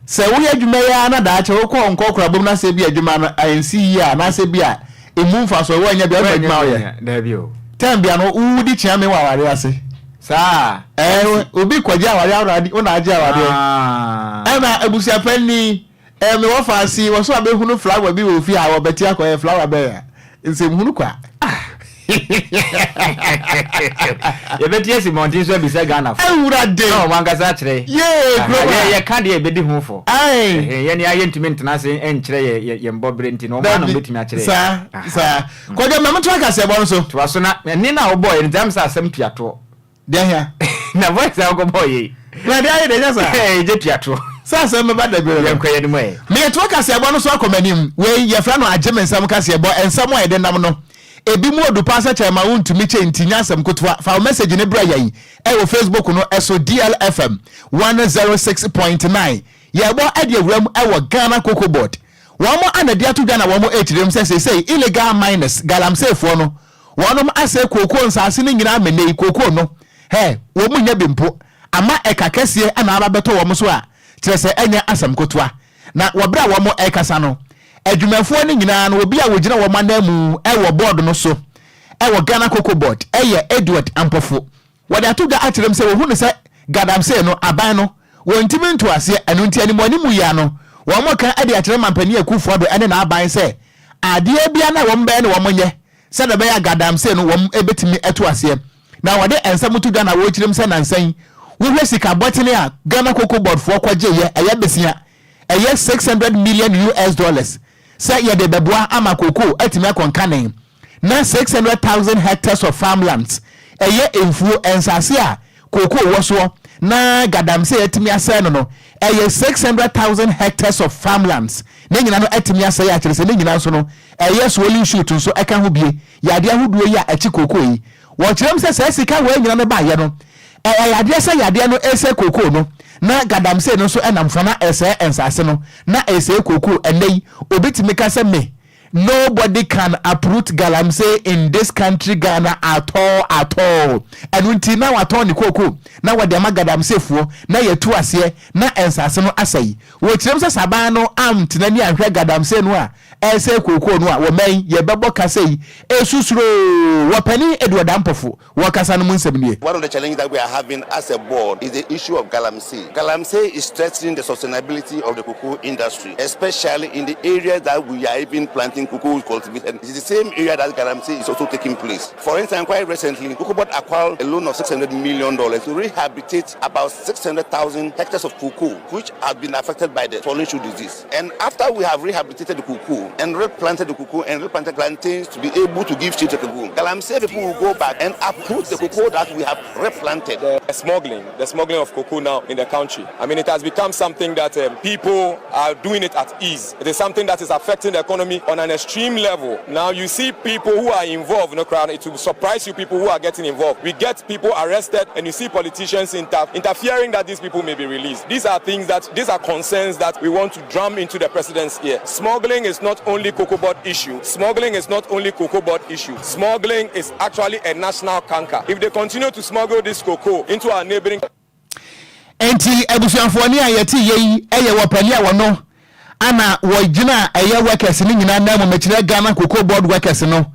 sɛ woyɛ adwuma yi ara na daakye wokɔ nkɔkorabɔ mu na sɛ bi adwuma no ansi yie a, anaasɛ bi a ɛmu mfasoɔ woannya bi a, wopɛ adwuma a woyɛ?
Daabi o.
Tɛm bia no wodi kyea me wɔ awareɛ ase.
Saa.
Ɛɛ obi kɔgye awareɛ a wo na agye awareɛ. Ɛna abusuapanni ɛɛ me wɔfa ase wɔ so abɛhunu flower bi wɔ ofie a wɔbɛte akɔyɛ flower bɛn a nsɛmhunu kwa.
Yɛbɛte asi mmɔnten so abisa Ghanafo.
Awurade.
Na wɔn ankasa akyerɛ.
Yee kurom
a. Yɛ yɛka deɛ yɛbɛdi ho fɔ.
Ae.
Yɛn ara yɛntumi ntena ase nkyerɛ yɛ yɛn bɔberɛ nti no wɔn ara na wɔbɛtumi akyerɛ yɛn.
Saa saa. Kwadwo ma mentoa kaseɛbɔ no so.
Toa so na ɛnne no a wobɔeɛ no gyaa me sɛ asɛm tua toɔ.
Deɛ hia.
Na voice a wokɔbɔɔ yei.
Na deɛ ayɛ deɛ nyɛ saa.
Ɛɛ gye tua toɔ.
Sɛ asɛm bɛba da bi no.
Yɛnkɔ yɛn anim ɛ.
Metoa kaseɛbɔ no so akɔ m'anim. Wei yɛfrɛ no agye me nsɛm kaseɛbɔ. Nsɛm a yɛde nam no, ebi mu odu paa sɛ kyɛn ma wontumi kyɛ nti nyɛ asɛm ketewa. Fa wo message no brɛ yɛn ɛwɔ Facebook no so DLFM 106.9. Yɛrebɔ de awura mu wɔ Ghana Cocoa Board. Wɔn a na de ato dwa na wɔn rekyerɛ mu sɛ seesei illegal miners, galamseyfoɔ no, wɔnom asɛe kookoo nsaase no nyinaa ma nnɛ yi kookoo no, hɛ, wɔn nnya bi mpo, ama ɛka kɛseɛ na aba abɛtɔ wɔn so a kyerɛ sɛ ɛnyɛ asɛm kotoa. Na wɔ berɛ a wɔn rekasa no, adwumafoɔ no nyinaa no obi a wɔgyina wɔn ananmu wɔ board no so wɔ Ghana Cocoa Board yɛ Edward Ampofo. Wɔde ato dwa akyerɛ mu sɛ wɔhu no sɛ Galamsey no, aban no, wɔntumi nto aseɛ, ɛno nti animuanimu yi ara no, wɔka de akyerɛ Mampanin Akuffo Addo ne n'aban sɛ adeɛ biara no a wɔbɛyɛ no wɔnyɛ sɛdeɛ ɛbɛyɛ a Galamsey no wɔbɛtumi ato aseɛ. Na wɔde nsɛm to dwa na wɔrekyerɛ mu sɛ nansa yi wohwɛ sika bɔtene a Ghana Cocoa Board foɔ kɔgyeeɛ, ɛyɛ besia, ɛyɛ 600 million US dollars sɛ yɛde bɛboa ama cocoa atumi akɔ nkane. Na 600,000 hectares of farmlands, ɛyɛ mfuo, nsase a kookoo wɔ soɔ na galamsey atumi asɛe no no, ɛyɛ 600,000 hectares of farmlands, ne nyina no atumi asɛe a kyerɛ sɛ ne nyina nso no ɛyɛ swollen shoot nso ɛka ho bie, yadeɛ ahodoɔ yi a ɛkye kookoo yi. Wɔkyerɛ mu sɛ saa sika wei nyina no baeɛ no, ɛyɛ yadeɛ sɛ yadeɛ no ɛresɛe kookoo no, na galamsey no nso ɛnam fa na ɛresɛe nsase no, na ɛresɛe kookoo. Ɛnnɛ yi, obi tumi ka sɛ me Nobody can uproot galamsey in this country Ghana at all at all. Ɛno nti na watɔn ne kookoo na wɔde ama galamseyfoɔ na yɛatu aseɛ na nsase no asɛe. Wɔkyerɛm sɛ saban no antena ani anhwɛ galamsey no a ɛresɛe kookoo no a wɔman yi yɛbɛbɔ ka sɛ yi ɛsusuroo. Wɔpanin Edward Ampofo wɔ kasa no mu nsɛm nie.
One of the challenges that we are having as a board is the issue of galamsey. Galamsey is threatening the sustainability of the cocoa industry, especially in the areas that we are even planting cocoa cultivation. It is the same area that galamsey is also taking place. For instance, quite recently, Cocoa Board acquired a loan of $600 million to rehabilitate about 600,000 hectares of cocoa, which have been affected by the swollen shoot disease. And after we have rehabilitated the cocoa and replanted the cocoa and replanted plantains to be able to give shade to cocoa, galamsey people will go back and uproot the cocoa that we have replanted.
The smuggling of cocoa now in the country. I mean, it has become something that people are doing it at ease. It is something that is affecting the economy on an extreme level. Now you see people who are involved in the crowd. It will surprise you people who are getting involved. We get people arrested and you see politicians interfering that these people may be released. These are things that, these are concerns that we want to drum into the president's ear. Smuggling is not only cocoa board issue. Smuggling is not only cocoa board issue. Smuggling is actually a national canker. If they continue to smuggle this cocoa into our neighboring
Enti abusuafoɔ ne a yɛte yɛ yi yɛ wɔpani a wɔno ana wɔgyina ɛyɛ workers no nyinaa nan mu, mekyerɛ Ghana Cocoa Board workers no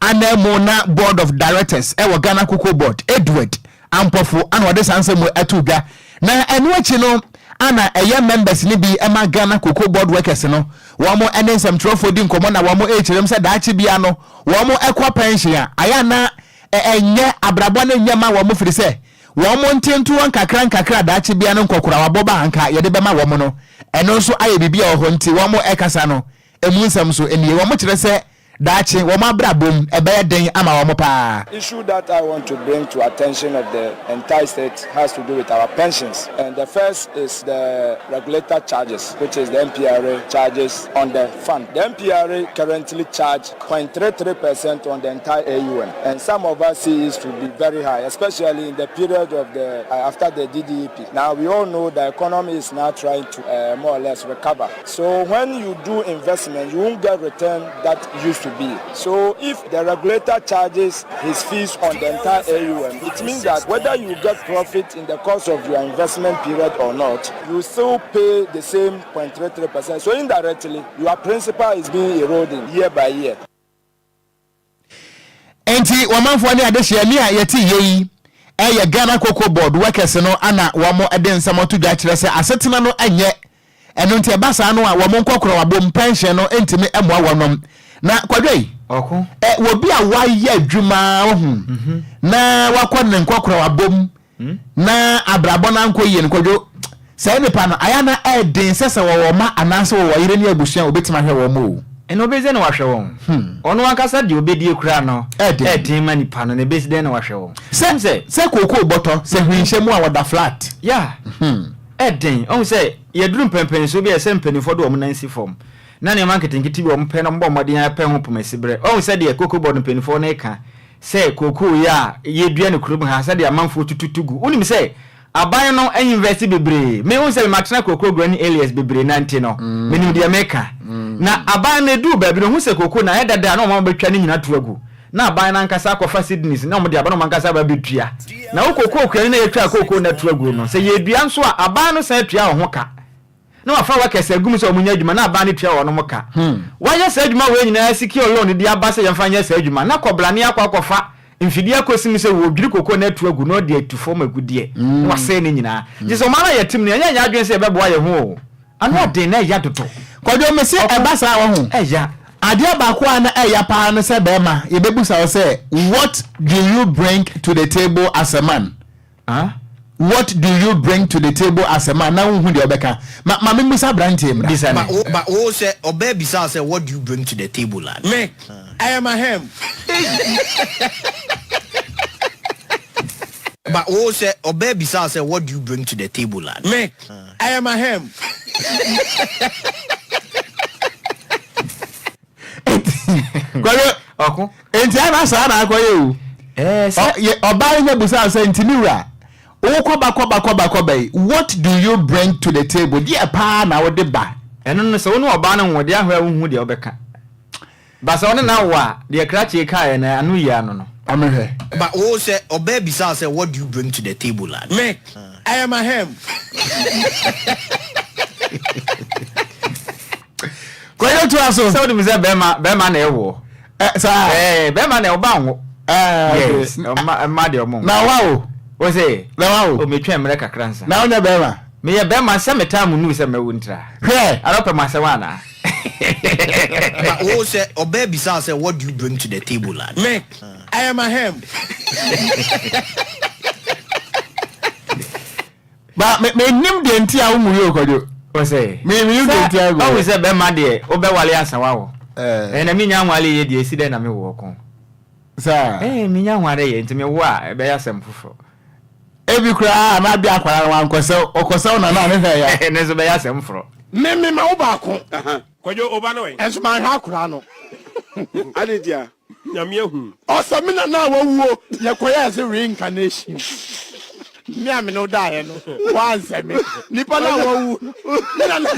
anan mu na board of directors ɛwɔ Ghana Cocoa Board, Edward Ampofo ana ɔde saa nsɛm ɛto dwa. Na ɛno akyi no ana ɛyɛ members no bi ɛma Ghana Cocoa Board workers no wɔn ɛne nsɛmtwerɛfoɔ di nkɔmmɔ na wɔn ɛrekyerɛ mu sɛ daakye bia no wɔn ɛkɔ pension a ayɛ ana ɛnyɛ abrabɔ no nyɛ ma wɔn firi sɛ wɔn ntentoɔ nkakra nkakra daakye bia no nkɔkora wabɔ ba anka yɛde bɛma wɔn no ɛno nso ayɛ biribi a wɔ hɔ nti wɔn ɛkasa no emu nsɛm so nie wɔn kyerɛ sɛ. daakye wɔn abrabɔ mu ɛbɛyɛ den ama wɔn paa.
Issue that I want to bring to attention of the entire state has to do with our pensions and the first is the regulator charges which is the NPRA charges on the fund. The NPRA currently charge 0.33% on the entire AUM and some of us see it to be very high especially in the period of the uh, after the DDEP. Now we all know the economy is now trying to uh, more or less recover. So when you do investment you won't get return that used to be. So if the regulator charges his fees on the entire AUM, it means that whether you get profit in the course of your investment period or not, you still pay the same 0.33%. So indirectly, your principal is being eroding year by year.
Enti wɔmanfoɔ ne adehyeɛ ne a yɛte yie yi ɛyɛ Ghana Cocoa Board workers no ana wɔn de nsɛm ato dwa kyerɛ sɛ asetena no nyɛ Ɛno nti ɛba saa no a wɔn nkɔkorɔwabom, pension, no ntumi mmoa wɔnom. Na Kwadwo yi,
Ɔko.
ɛ, obi a wayɛ adwuma ohu na wakɔ ne nkɔkorɔwabom na abrabɔ no ankɔ yie no, Kwadwo, saa nipa no, ayɛ a na ɛden sɛ sɛ wɔwɔ mma anaasɛ wɔwɔ yere ne abusua a obetumi ahwɛ wɔn o.
Ɛna obesi dɛn na wahwɛ wɔn? Ɔno ankasa deɛ obedie koraa no,
Ɛden.
ɛden ma nipa no, na ebesi dɛn na wahwɛ wɔn?
Sɛ,
Wohu sɛ.
sɛ kookoo bɔtɔ, sɛ hwee nhyɛ mu a wɔda flat.
Yeah. Ɛden. Wohu sɛ yɛduru mpɛnpɛnsoɔ bi a ɛsɛ sɛ mpanimfoɔ de wɔn nan si fam na nneɛma nketenkete bi a wɔpɛ no wɔbɔ mmɔden ara pɛ ho pomasiberɛ. Woahu sɛdeɛ Cocoa Board mpanimfoɔ no reka sɛ kookoo yi a yɛdua no kurom ha sɛdeɛ amanfoɔ tututu gu. Wonim sɛ aban no invest bebree. Me wohu sɛ matena kookoo growing areas bebree na nti no menim deɛ meka. Na aban no ɛduu baabi no wɔhu sɛ kookoo no ayɛ dada a na wɔn abɛtwa ne nyina to agu. Na aban no ankasa akɔfa seedlings na wɔde aba na wɔn ankasa aba abɛdua. Na wo kokoo kuani no a yɛtwaa kokoo no ato aguo no, sɛ yɛredua nso a, aban no san tua wo ho ka. Na wafa workers agu mu sɛ wɔnyɛ adwuma na aban no tua wɔnom ka. Wɔayɛ saa adwuma wei nyinaa secure loan de aba sɛ yɛmfa nyɛ saa adwuma na kɔbrane akɔ akɔfa mfidie akɔsi mu sɛ wɔredwiri kokoo no ato agu na ɔde atu fam agudeɛ na wasɛe ne nyinaa. Nti sɛ ɔman no a yɛte mu no, yɛnyɛ yɛn adwene sɛ yɛbɛboa yɛn ho o. Ano ɔden na ɛya dodo.
Kwadwo mese ɛba saa wahu.
Ɛya.
Adeɛ baako a na ɛya paa ne sɛ bɛɛma yɛbɛbusa wo sɛ what do you bring to the table as a man?
Huh?
What do you bring to the table as a man? Na wonhu deɛ wobɛka. Ma ma memmusa aberanteɛ mmra.
Bisa
Ba
me.
wo ba wo sɛ ɔbaa bisa wo sɛ what do you bring to the table a.
Me, I am a ham.
Ba wo sɛ ɔbaa bisa wo sɛ what do you bring to the table a.
Me, I am a ham.
Kwadwo,
Ɔko.
enti ana saa na akɔyɛ o.
Ɛɛ sɛ.
Ɔ- yɛ- Ɔbaa yi nya busa sɛ nti me wura, wokɔba kɔba kɔba kɔba yi, what do you bring to the table? Deɛ paa na wode ba?
Ɛno no sɛ wo ne ɔbaa no nwo deɛ ahwɛ a wonhu deɛ wobɛka. Ba sɛ ɔne no awo a, deɛ krakye kaeɛ no ano yie ano no.
Ma menhwɛ.
Ba wo sɛ ɔbaa bisa wo sɛ what do you bring to the table a.
Me, I am a ham.
Kwadwo toa so.
Sɛ wonim sɛ bɛrima bɛrima na ɛwoɔ.
Ɛ saa.
Ɛɛ bɛrima na ɔba nwo.
Ɛɛ okay.
Yes, ɔma mma deɛ ɔmo nwo.
Na wa wo.
Wo se.
Na wa wo.
O metwɛn mmerɛ kakra nsa.
Na wonyɛ bɛrima.
Meyɛ bɛrima sɛ metaa mo nuu sɛ mɛwo ntira.
Hwɛ.
Ara wopɛ mo asɛm anaa?
Ba wo sɛ ɔbaa bisa wo sɛ what do you bring to the table a.
Me, I am a ham.
Ba me me nim deɛ nti a wo mu yɛ okwadwo.
O sɛ.
Me me nim deɛ nti a wo.
Ɔhu sɛ bɛrima deɛ wobɛwale ansa wawo.
Ɛɛ.
Na menya nwale yɛ deɛ esi dɛn na me wo ɔko.
Saa.
Ɛɛ menya nwale yɛ nti me wo a ɛbɛyɛ asɛm foforɔ.
Ebi koraa na abia akwadaa no wankɔsɛw ɔkɔsɛw na na ne hwɛ ya.
Ɛno nso bɛyɛ asɛm forɔ.
Me me ma wo baako.
Kwadwo wo ba no ɛ?
Ɛnso manhwɛ akwadaa no.
Adɛn ntia? Nyame ahu.
Ɔsɛ me nana a wawuo yɛkɔyɛɛ se reincarnation me a me ne wo daeɛ no wansɛ me nipa no a wawu me nana.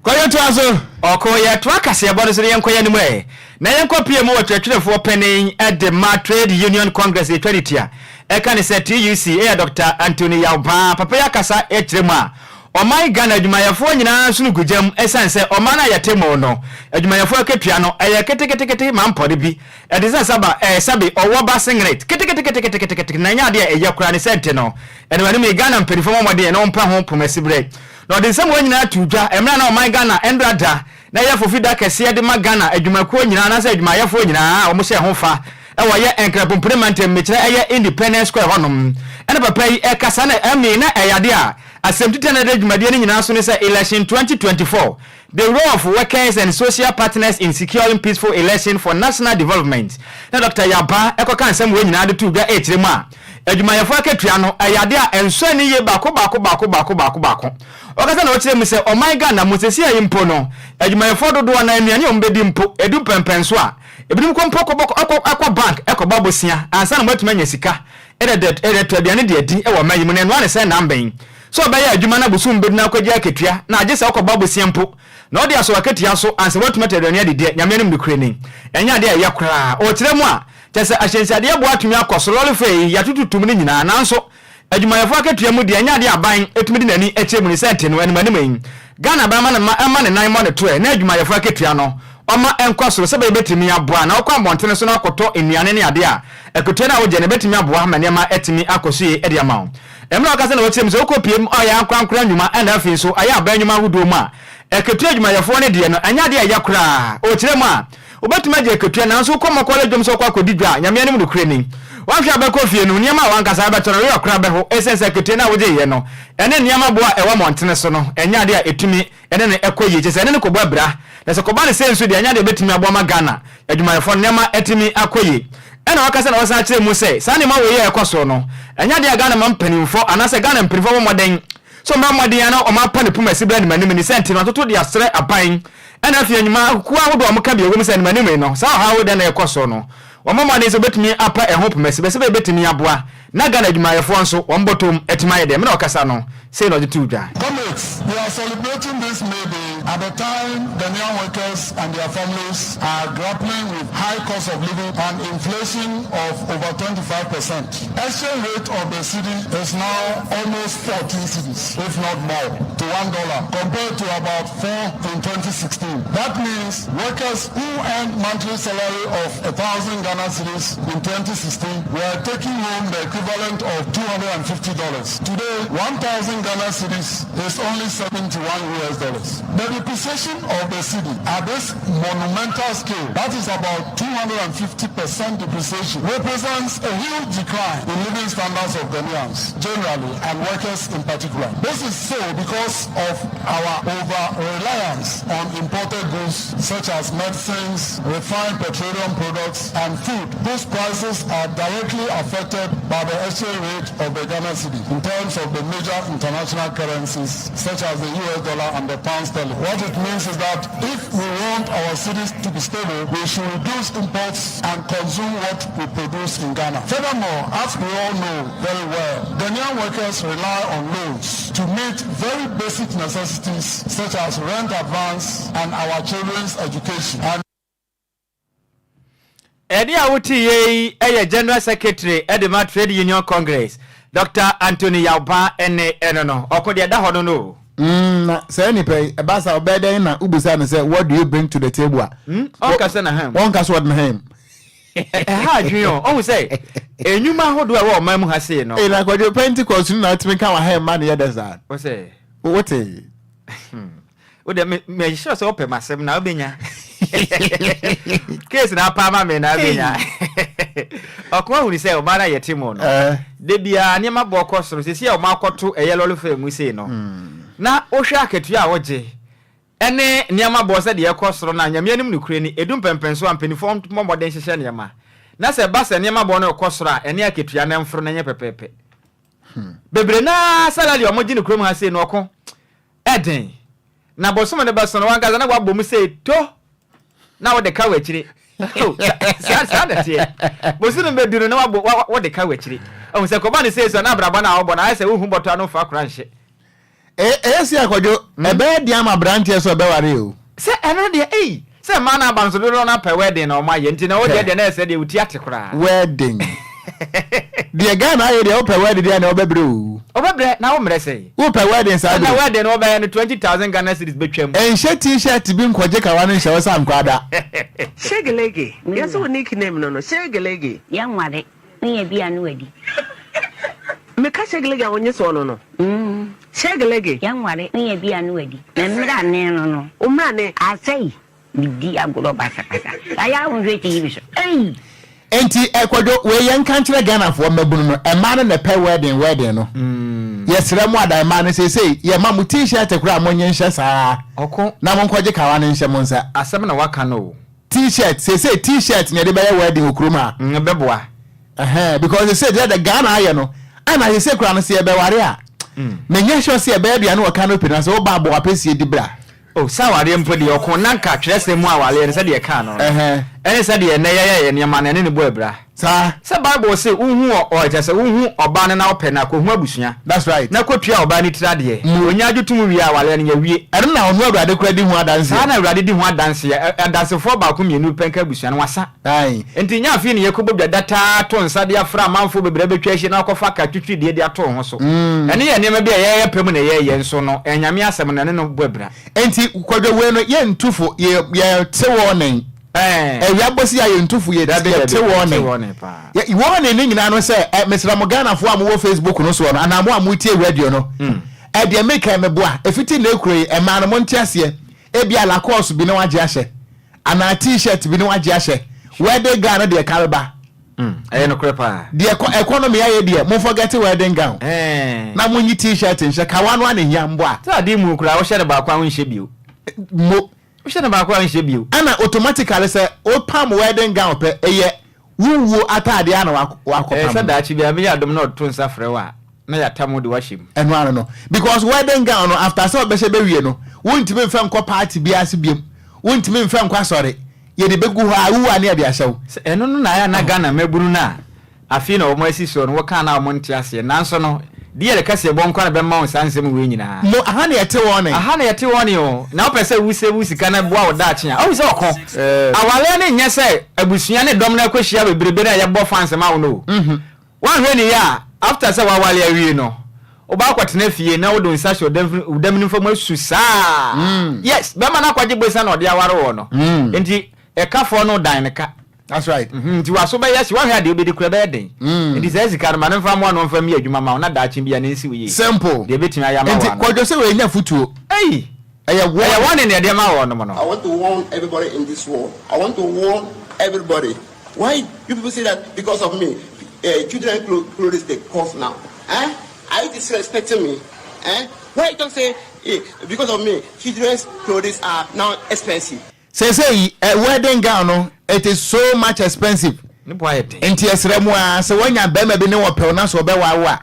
Kwadwo toa so.
Ɔko, Yɛtoa kaseɛbɔ no so na yɛnkɔ yɛn anim ɛ, na yɛnkɔ pie mu wɔ kyerɛkyerɛfoɔ panin de ma Trade Union Congress yɛtwa ne tia ɛka ne sɛ TUC yɛ Dɔkta Anthony Yaw Baa papa yi akasa kyerɛ mu a ɔman Ghana adwumayɛfoɔ nyinaa nsono gu gyam ɛsiane sɛ ɔman a yɛte mu no adwumayɛfoɔ akatua no ɛyɛ ketekete ma mpɔre bi ɛte sɛ saba ɛɛ sɛbe ɔwɔ ba singlet keteketeketekete na ɛnyɛ adeɛ a ɛyɛ koraa ne sɛ nte no ɛno anim yi Ghana mpanimfoɔ mmɔ mmɔden na wɔmpɛ ho poma siberɛ Na ɔde nsɛm wei nyinaa too dwa mmerɛ a na ɔman Ghana ndra da na ɛyɛ fofi da kɛseɛ de ma Ghana adwumakuo nyinaa anaasɛ adwumayɛfoɔ nyinaa a wɔhyɛɛ ho fa wɔ yɛ Nkrapompene mantam mekyerɛ ɛyɛ Independence Square hɔ nom. Ɛna papa yi ɛkasa na ɛmee na ɛyɛ adeɛ a Asɛm titire a na ɛda dwumadie no nyinaa so ne sɛ Election 2024, The Role of Workers and Social Partners in Securing Peaceful Election for National Development. Na Dɔkta Yaba kɔka nsɛm wei nyinaa de too dwa rekyerɛ mu a, adwumayɛfoɔ akatua no, ɛyɛ adeɛ a ɛnsɔ ani yie baako baako baako baako baako baako. Ɔkasa na ɔkyerɛ mu sɛ ɔman Ghana mu seesei yi mpo no, adwumayɛfoɔ dodoɔ no ara nnuane a wɔbɛdi mpo, ɛdu mpɛnpɛnso a, ebinom mpo kɔ bank kɔbɔ abosea ansa na wɔatumi anya sika de atɔ aduane de adi wɔ ɔman yi mu. Na ɛno ara ne sɛ nna mmɛn sɛ ɔbɛyɛ adwuma na bosom bɛdu na akɔgye akatua, na agye sɛ ɔkɔbɔ abosea mpo na ɔde asɔ w'akatua so ansa woatumi atɔ aduane adi deɛ, Nyame anim nokorɛ ni, ɛnyɛ adeɛ a ɛyɛ koraa. Ɔkyerɛ mu a, kyerɛ sɛ ahyɛnsiadeɛ boɔ atumi akɔ soro, lɔre fɛ yi, yɛatototom no nyinaa, nanso Adwumayɛfo akatua mu deɛ, ɛnyɛ adeɛ a aban tumi de n'ani kyerɛ mu ne sɛ nti no, animanim yi, Ghana aban ma ne mma mma ne nan mmɔ ne toɛ na adwumayɛfo akatua no, ɔma ɛnkɔ soro sɛbɛyɛ ɛbɛtumi aboa na wokɔ abɔntene so na wokɔtɔ nnuane ne adeɛ a, akatua no a wogye no ɛbɛtumi aboa ma nneɛma atumi akɔ so yie de ama wo. Mmerɛ a ɔkasa na ɔkyerɛ mu sɛ wokɔ pie mu a ɔyɛ ankorankora nnwuma ɛna afei nso ayɛ aban nnwuma ahodoɔ mu a, akatua adwumayɛfoɔ no deɛ no, ɛnyɛ adeɛ a ɛyɛ koraa. Ɔkyerɛ mu a, Wobɛtumi agye akatua, nanso wokɔ Mɔkɔla dwam sɛ wokɔ akɔdi dwa a, Nyame anim nokorɛ ni, woanhwɛ a bɛkɔ fie no, nneɛma a w'ankasa wobɛtɔ no, werɛ koraa bɛho ɛsiane sɛ akatua no a wogyeeɛ no, ɛne nneɛma boɔ a ɛwɔ mmɔntene so no, ɛnyɛ adeɛ a ɛtumi ne no kɔ yie, kyerɛ sɛ ɛne no kɔbɔ abira. Na sɛ kɔba no sei nso deɛ, ɛnyɛ adeɛ a ɛbɛtumi aboa ma Ghana adwumayɛfoɔ no nneɛma atumi akɔ yie. Ɛna wakasa na wasan akyerɛ mu sɛ, saa nneɛma wei a ɛkɔ soɔ no, ɛnyɛ adeɛ a Ghana ma mpanimfoɔ anaasɛ Ghana mpanimfoɔ bɔ mmɔden sɛ wɔbɛbɔ mmɔden ara na wɔapa ne poma asi berɛ animanim ni sɛ nti no atoto de asrɛ aban Ɛna afei nnwuma akuw ahodoɔ a wɔka bi a ɛwom sɛ animanim yi no, saa ɔhaw yi dɛn na ɛrekɔ so no, wɔmmɔ mmɔden sɛ wɔbɛtumi apa ɛho poma si bɛ sɛdeɛ ɛbɛtumi aboa na Ghana adwumayɛfoɔ nso wɔn bɔtɔm atumi ayɛ dɛn. Mmerɛ a ɔkasa no, sei na ɔde too dwa.
Comrades, we are celebrating this May Day at a time Ghanaian workers and their families are grappling with high cost of living and inflation of over 25%. Exchange rate of the cedi is now almost 14 cedis, if not more, to $1 compared to about 4 in 2016. That means workers who earned monthly salary of 1,000 Ghana cedis in 2016 were taking home the equivalent of $250. Today, 1,000 Ghana cedis is only 71 US dollars. The depreciation of the cedi at this monumental scale, that is about 250% depreciation, represents a huge decline in living standards of Ghanaians generally and workers in particular. This is so because of our over-reliance on imported goods such as medicines, refined petroleum products, and food, whose prices are directly affected by the exchange rate of the Ghana cedi in terms of the major international currencies such as the US dollar and the pound sterling. What it means is that if we want our cedis to be stable, we should reduce imports and consume what we produce in Ghana. Furthermore, as we all know very well, Ghanaian workers rely on loans to meet very basic necessities such as rent advance and our children's education. And
Ɛnne a woteeɛ yi yɛ General Secretary de ma Trade Union Congress, Doctor Anthony Yaw Baah nne ɛno no. Ɔko deɛ ɛda hɔ no no o.
Mm, na saa nipa yi, ɛba saa ɔbɛyɛ dɛn na wobisa no sɛ what do you bring to the table a?
Mm, ɔnka sɛ n'ahan
mu. Ɔnka sɛ ɔde n'ahan mu.
Ɛha adwene o, ɔhu sɛ nnwuma ahodoɔ a ɛwɔ ɔman mu ha sei no.
Ee, na kwadwo Pentecost no na atumi ka w'ahan ma no yɛ dɛ saa.
Wo sɛ?
Wote?
Wo deɛ me me sure sɛ wopɛ m'asɛm na wobɛnya. Case na apa ama me na wobɛnya. Ɔko ahunu sɛ ɔman no a yɛte mu no, da biara nneɛma boɔ kɔ soro. Seesei a wɔakɔto ɛyɛ lɔre fare mu sei no, na wohwɛ akatua a wogye ɛne nneɛma boɔ sɛdeɛ ɛkɔ soro no a, Nyame anim nokorɛ ni, ɛdu mpɛnpɛnsoɔ a mpanimfoɔ mmɔ mmɔden nhyehyɛ nneɛma. Na sɛ ɛba sɛ nneɛma boɔ no rekɔ soro a, ɛne akatua no mforo na ɛnyɛ pɛpɛɛpɛ. Bebree no ara salary a wɔgye no kurom ha sei no, ɔko Ɛden. Na bosome no bɛso no, w'ankasa na woabɔ mu sei to na wode ka w'akyire. Oh, saa saa na ɛteɛ. Bosome bɛdu no na wabɔ wa wode ka w'akyire. Ɔhu sɛ kɔba no sei so a na abrabɔ no a wɔbɔ no ayɛ sɛ wohu bɔtɔ ano mfa kora nhyɛ.
Ɛyɛ sei a Kwadwo, ɛbɛyɛ den ama aberanteɛ sɛ ɔbɛware o.
Sɛ ɛno deɛ ei, sɛ mmaa no aba nso dodoɔ no apɛ wedding na wɔn ayɛ nti na wo deɛ deɛ na ɛsɛ deɛ wo ti ate koraa.
Wedding. Deɛ Ghana ayɛ deɛ wopɛ wedding deɛ na wobɛbrɛ o.
Wobɛbrɛ na wo mmerɛ sɛn?
Wopɛ wedding saa
bere. Ɛna wedding no wɔbɛyɛ no 20,000 Ghana cedis bɛtwam.
Nhyɛ T-shirt bi nkɔgye kawa no nhyɛ wo sa nkɔ ada.
Shegelege, yɛse wo nick name no no, Shegelege.
Yɛnware, wonya bi a na wadi.
Meka Shegelege a wonye soɔ no no, Shegelege.
Yɛnware, wonya bi a na wadi. Me mmrane no no.
Wo mmrane.
Asɛe, medi agorɔ basabasa. Ayɛ a wonhwɛ TV so, ei!
Enti eh, Kwadwo, wei yɛnka nkyerɛ Ghanafoɔ mmabunu no, mmaa no na ɛpɛ wedding wedding no. Yɛsrɛ mo ada mmaa no seesei yɛma mo t-shirt koraa monnye nhyɛ saa
Ɔko.
na monkɔgye kawa no nhyɛ mo nsa.
Asɛm na waka no o.
T-shirt, seesei t-shirt na yɛde bɛyɛ wedding wɔ kurom ha.
Mm, ɛbɛboa.
Ɛhɛn, because seesei deɛ the Ghana ayɛ no, ɛna seesei koraa no sɛ yɛbɛware a, menyɛ sure sɛ yɛbɛyɛ aduane wɔ canopy no ase, woba a bɔ w'apɛsie di bra.
Oh, sɛ awareɛ mpo deɛ, ɔko na nka twerɛsɛm mu awareɛ no sɛdeɛ ɛkaa no no, ɛne sɛdeɛ ɛnnɛ yɛyɛ yɛn nneɛma no, ɛne no bɔ abira.
Saa.
Sɛ Bible se wohu ɔ, ɔ, kyerɛ sɛ wohu ɔbaa no na wopɛ no a, kɔhu abusua.
That's right.
Na kɔtua ɔbaa no tiri adeɛ. Ɔnya adwo tom wie a, awareɛ no, yɛawie.
Ɛno na ɔno Awurade koraa di ho adanseɛ.
Saa na Awurade di ho adanseɛ. Ɛ, adansefoɔ baako mmienu pɛ nka abusua no, wasa.
Ae.
Enti nyɛ afei na yɛkɔbɔ dwa da taa to nsa de afrɛ amanfoɔ bebree abɛtwa ahyia na wakɔfa ka twitwiridie de ato wo ho so. Ɛno yɛ nneɛma bi a yɛyɛ pɛ mu na yɛyɛ nso no, ɛyɛ Nyame asɛm no, ɛne no bɔ abira.
Enti Kwadwo wei no yɛntu fo, yɛ yɛte warning.
Ɛɛ.
Awia bɔsi a yɛntu fo, yɛ
Dabi
yɛte
dabi, yɛte
warning.
warning paa.
Yɛ warning no nyinaa no sɛ ɛ mesrɛ mo Ghanafoɔ a mowɔ Facebook no soɔ no anaa mo a motie radio no, ɛ deɛ meka yi meboa, ɛfiti nnɛ kuro yi mmaa no monte aseɛ, ebia Lacoste bi na wagye ahyɛ. Anaa T-shirt bi ne wagye ahyɛ. Wedding gown no deɛ kare ba.
Mm, ɛyɛ nokorɛ paa.
Deɛ kɔ economy ayɛ deɛ, mo forget wedding gown.
Ɛɛ.
Na mo nyi T-shirt nhyɛ, kawa no ara na ehia mbɔ a.
Sɛ ade mu koraa, wohyɛ no baako a wonhyɛ bio.
Mo.
Wohyɛ no baako a wonhyɛ bio.
Ɛna automatically sɛ wopam wedding gown pɛ, ɛyɛ wo wuo ataadeɛ ara na wakɔpam.
Ɛɛ sɛ daakye biara meyɛ adom na ɔto nsa frɛ wo a, na yɛatam wo de wo ahyɛ mu.
Ɛno ano no. Because wedding gown no after sɛ ɔbɛhyɛ bɛwie no, wontumi mfa nkɔ party biara ase biom, wontumi mfa nkɔ asɔre, yɛde bɛgu hɔ ara, wowu a ne yɛde ahyɛ wo.
Sɛ ɛno no na ayɛ a na Ghana mmabunu no a afei na wɔn asi soɔ no wɔka na wɔn nte aseɛ nanso no DL kaseɛbɔ nko ara na bɛma wo saa nsɛm wei nyinaa.
Mo, aha na yɛte wɔne.
Aha na yɛte wɔne o, na wopɛ sɛ wo save wo sika na boa wo daakye a, wohu sɛ ɔko. Awareɛ no nyɛ sɛ abusua ne dɔm no akɔhyia bebrebe no a yɛbɔ fans ma wo no o. Woanhwɛ no yie a, after sɛ woaware awie no, wobɛ akɔtena fie na wode wo nsa ahyɛ wo dam nifa mu asu saa. Yes, bɛrima no akɔgye bosa na ɔde aware woɔ no, nti ɛkafoɔ no dan no ka.
That's right.
Nti w'aso bɛyɛ hye, woanhwɛ a deɛ wobɛdi koraa ɛbɛyɛ den. Nti saa sika no, ma no mfa mmoa na ɔmfa mmie adwuma ma wo na daakye biara no ɛnsi wo yie.
Simple.
Deɛ ɛbɛtumi ayɛ ama wo
Nti
ano.
Kwadwo sɛ wei nyɛ afutuo.
Ei!
Ɛyɛ
Ɛyɛ
warning.
warning na yɛde ma wɔnom no.
I want to warn everybody in this world. I want to warn everybody. Why you people say that because of me, uh, children clothes they cost now? Eh? Are you disrespecting me? Eh? Why you don't say eh, because of me, children's clothes are now expensive?
Seesei eh, wedding gown no it is so much expensive.
Ne bo ayɛ den.
Nti yɛsrɛ mo ara sɛ woanya barima bi ne wɔpɛw na sɛ ɔbɛware wo a,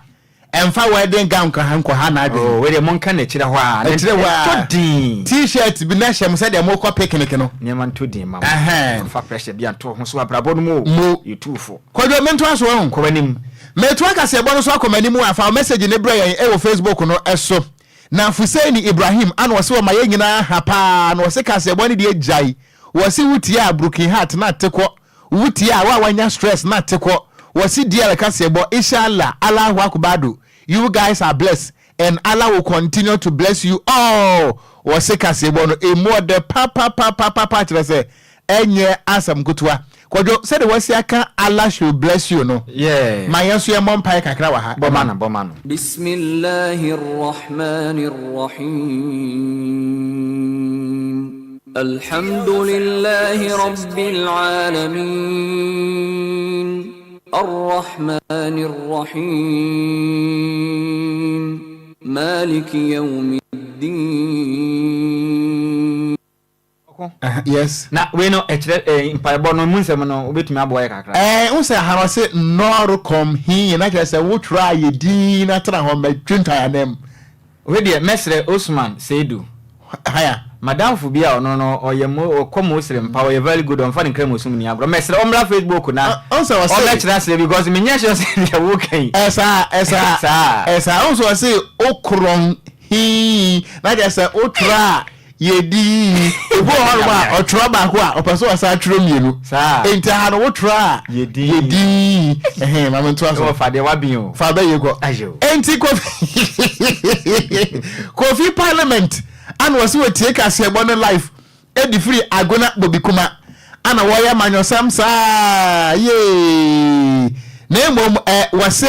ɛmfa wedding gown nka ha nkɔha n'adwene.
Oh, wei deɛ monka no akyire hɔ ara.
Akyire hɔ ara.
Ɛtɔ din.
T-shirt bi na hyɛ mo sɛdeɛ mokɔ picnic no.
Nneɛma ntɔ din ma mo.
Ɛhɛn.
Mfa pressure bi anto wo ho so abrabɔ no mu o.
Mo.
Yɛtu wo fo.
Kwadwo, mentoa so wahu.
Kɔ w'anim.
Metoa kaseɛbɔ no so akɔ m'anim a, fa wo message no brɛ yɛn wɔ Facebook no so. Na Fuseini Ibrahim ana ɔse ɔma yɛn nyinaa ha paa na ɔse kaseɛbɔ no deɛ gyae wɔse wo tie a broken heart na te kɔ wo tie a wo a wanya stress na te kɔ wɔse DL kaseɛbɔ Ishallah Allahu Akubado you guys are blessed and Allah will continue to bless you all wɔse kaseɛbɔ no emu ɔdɛ papapapapa kyerɛ sɛ Ɛnyɛ asɛm nkotoa. Kwadwo, sɛdeɛ wasi aka Allah should bless you no,
Yeah.
ma yɛn nso yɛmmɔ mpaeɛ kakra wɔ ha.
Bɔ ma no, bɔ ma no.
Bismillahir Rahmanir Rahim. Alhamdulillahi Rabbil Alamin. Arrahmanir Rahim. Maliki Yawmiddin.
Ɔko.
Yes.
Na wei no ɛkyerɛ eh, mpaebɔ no mu nsɛm no wobɛtumi aboa yɛ kakra.
Ɛɛ n sɛ ha no ɔse nɔɔrekɔm hii na kyerɛ sɛ wotwerɛ a yɛ din na tena hɔ mɛtwentwan anam.
Wei deɛ mɛsrɛ Osman Seidu.
Haya.
Madamfo bi a ɔno no ɔyɛ mo ɔkɔ Muslim pa ɔyɛ very good ɔnfa ne nkramosom nni agorɔ mɛsrɛ ɔmmra Facebook na
Ɔn sɛ ɔse.
ɔmmɛkyerɛ aseɛ because menyɛ sure sɛ deɛ woka yi.
Ɛsaa ɛsaa
Saa.
ɛsaa ɔn sɛ ɔse okorɔn hii na kyerɛ sɛ wotwerɛ a Yɛdi yiyi. Ebi wɔ hɔnom a, ɔtwerɛ baako a, ɔpɛ sɛ ɔsan twerɛ mmienu.
Saa.
Enti aha no, wotwerɛ a,
Yɛdi.
yɛdi yiyi. Ɛhɛn, ma mentoa so.
Ɛwɔ fa deɛ waben o.
Fa bɛyɛ kɔ.
Ayo.
Enti Kofi Kofi Parliament ana ɔse wɔtie kaseɛbɔ no live ɛdi firi Agona Bobikuma ana wɔyɛ amanyɔsɛm saa yee na mmom ɛ wɔse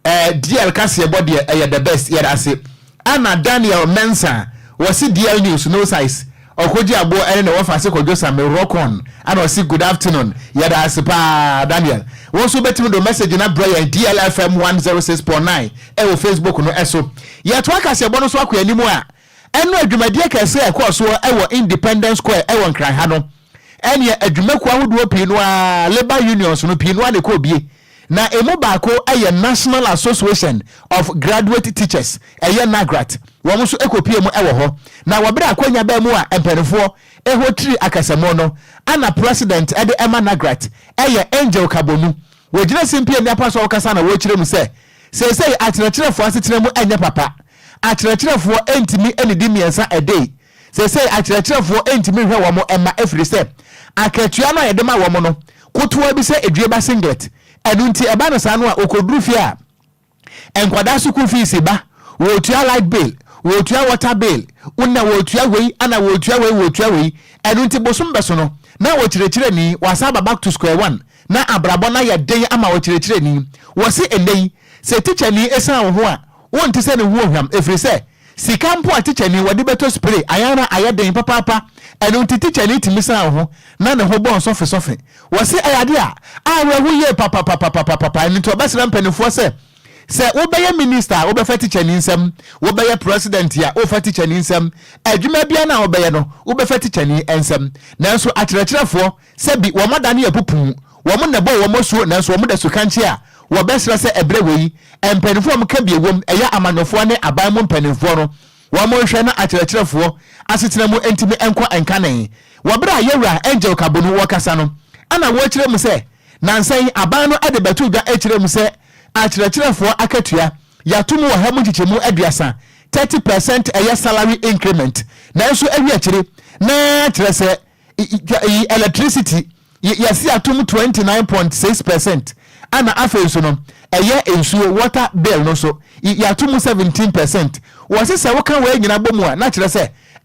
Eh DL kaseɛbɔ deɛ ɛyɛ the best yɛdase. Ɛna Daniel Mensah wɔse DL news no size. Ɔkɔgye aboɔ ɛne ne wɔfa ase kɔdwo sa me rock on ana ɔse good afternoon yɛda ase paa Daniel wo nso wobɛtumi de wo message no abrɛ yɛn DLFM 106.9 ɛwɔ Facebook no ɛso yɛtoa kaseɛbɔ no so akɔ anim a ɛno adwumadie kɛseɛ a ɛkɔɔ soɔ ɛwɔ Independence Square ɛwɔ Nkran ha no ɛneɛ adwumakuo ahodoɔ pii no ara labour unions no pii no ara na ɛkɔɔ bie Na emu baako yɛ National Association of Graduate Teachers, ɛyɛ NAGRAT, wɔn nso kɔpue mu wɔ hɔ. Na wɔ berɛ a akwanya baa mu a mpanimfoɔ hotiri akasamu no, ana President de ma NAGRAT yɛ Angel Kabonu. Wɔgyina simpie ne apa so a wɔkasa na wɔrekyerɛ mu sɛ, seesei akyerɛkyerɛfoɔ asetena mu nyɛ papa. Akyerɛkyerɛfoɔ ntumi nnidi mmiɛnsa a day. Seesei akyerɛkyerɛfoɔ ntumi nhwɛ wɔn mma ɛfiri sɛ akatua no a yɛde ma wɔn no kotoa bi sɛ edwie ba singlet. Ɛno nti ɛba no saa no a wɔkɔduru fie a nkwadaa sukuu fees ba, wɔretua light bill, wɔretua water bill, na wɔretua wei ana wɔretua wei wɔretua wei. Ɛno nti bosom bɛso no na ɔkyerɛkyerɛni wasan aba back to square one na abrabɔ no ayɛ den ama ɔkyerɛkyerɛni. Wɔse ɛnnɛ yi sɛ tikyani ɛsiane wo ho a wonte sɛ ne ho ohwam ɛfiri sɛ Sika mpo a tikyani wɔde bɛtɔ spray ayɛ ara ayɛ den papaapa, ɛno nti tikyani tumi san ho na ne ho bɔ nsɔfesɔfe. Wɔse ɛyɛ ade a awerɛho yie papapapapapa, ɛno nti wɔbɛsrɛ mpaninfoɔ sɛ, sɛ wobɛyɛ minister a wobɛfa tikyani nsam, wobɛyɛ president a wofa tikyani nsam, adwuma biara no a wobɛyɛ no wobɛfa tikyani nsam. Nanso akyerɛkyerɛfoɔ Sɛ bi, wɔn adane apupuu, wɔn na ɛbɔɔ wɔn asuo nanso wɔn da sukankye a, wɔbɛsrɛ sɛ ɛberɛ wei, mpaninfoɔ a wɔka bi ɛwom, ɛyɛ amanyɔfoɔ ne aban mu mpaninfoɔ no, wɔn nhwɛ na akyerɛkyerɛfoɔ asetena mu ntumi nkɔ nkane. Wɔ berɛ a Yɛwura Angel Kabonu wɔkasa no, ɛna wɔkyerɛ mu sɛ, nansa yi aban no de bɛto dwa kyerɛ mu sɛ akyerɛkyerɛfoɔ akatua yɛato mu ɔha mu nkyekyɛmu 30, 30%, ɛyɛ salary increment, nanso awie akyire na kyerɛ sɛ electricity yɛsi atom 29.6 percent ɛna afei nso no ɛyɛ nsuo water bill no nso yɛato mu 17 percent. Wɔse sɛ woka wei nyina bɔ mu a na kyerɛ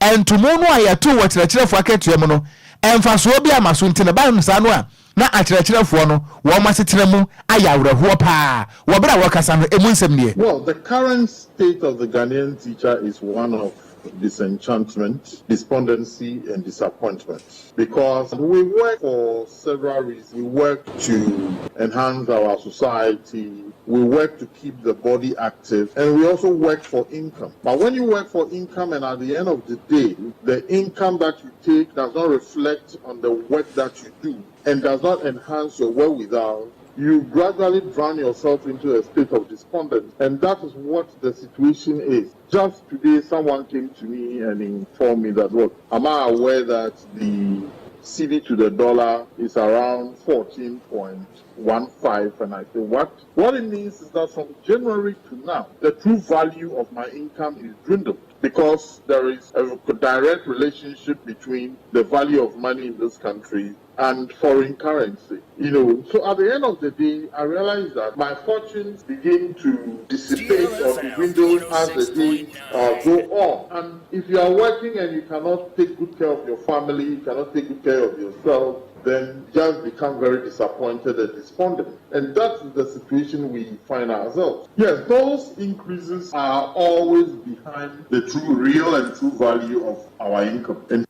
sɛ ntomo no a yɛto wɔ kyerɛkyerɛfoɔ akatua mu no mfasoɔ bi ama so nti no ba no saa no a na akyerɛkyerɛfoɔ no wɔn asetena mu ayɛ awerɛhoɔ paa. Wɔ berɛ a wɔkasa no emu nsɛm nie.
Well, the current state of the Ghanaian teacher is one of disenchantment, despondency, and disappointment because we work for several reasons. We work to enhance our society, we work to keep the body active, and we also work for income. But when you work for income, and at the end of the day, the income that you take does not reflect on the work that you do and does not enhance your wherewithal, you gradually drown yourself into a state of despondence. And that is what the situation is. Just today, someone came to me and informed me that, look, am I aware that the cedi to the dollar is around 14.15? And I say, what? What it means is that from January to now, the true value of my income is dwindled because there is a direct relationship between the value of money in this country and foreign currency. You know, so at the end of the day, I realized that my fortunes begin to dissipate or to dwindle as the days go on. And if you are working and you cannot take good care of your family, you cannot take good care of yourself, then just become very disappointed and despondent. And that's the situation we find ourselves. Yes, those increases are always behind the true, real and true value of our income. And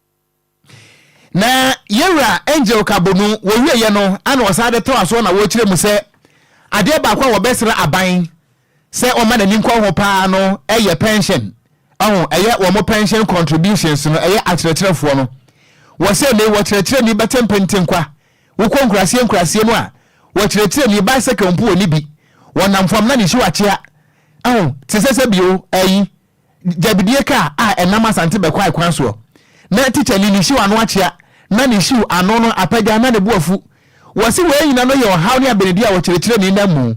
Na yɛwura Angel Kabonu wɔwieɛ no ana ɔsan de toa soɔ na wɔkyerɛ mu sɛ adeɛ baako a wɔbɛsrɛ aban sɛ ɔma n'ani nkɔ ho paa no yɛ pension ɔho ɛyɛ wɔn pension contributions no ɛyɛ akyerɛkyerɛfoɔ no wɔ sɛ ne wɔkyerɛkyerɛni bɛte mpentenkwa wokɔ nkuraseɛ nkuraseɛ mu a wɔkyerɛkyerɛni bicycle mpo wɔ ne bi wɔnam fam na ne hyiw akyea ɔho te sɛ sɛ bio ayi gyabidie kaa a ɛnam Asante Bɛkwae kwan soɔ na tikyani ne hyiw ano akyea na ne hyiw ano no apagya na ne bo afu. Wɔse wei nyina no yɛ ɔhaw ne abenedie a ɔkyerɛkyerɛni nam mu.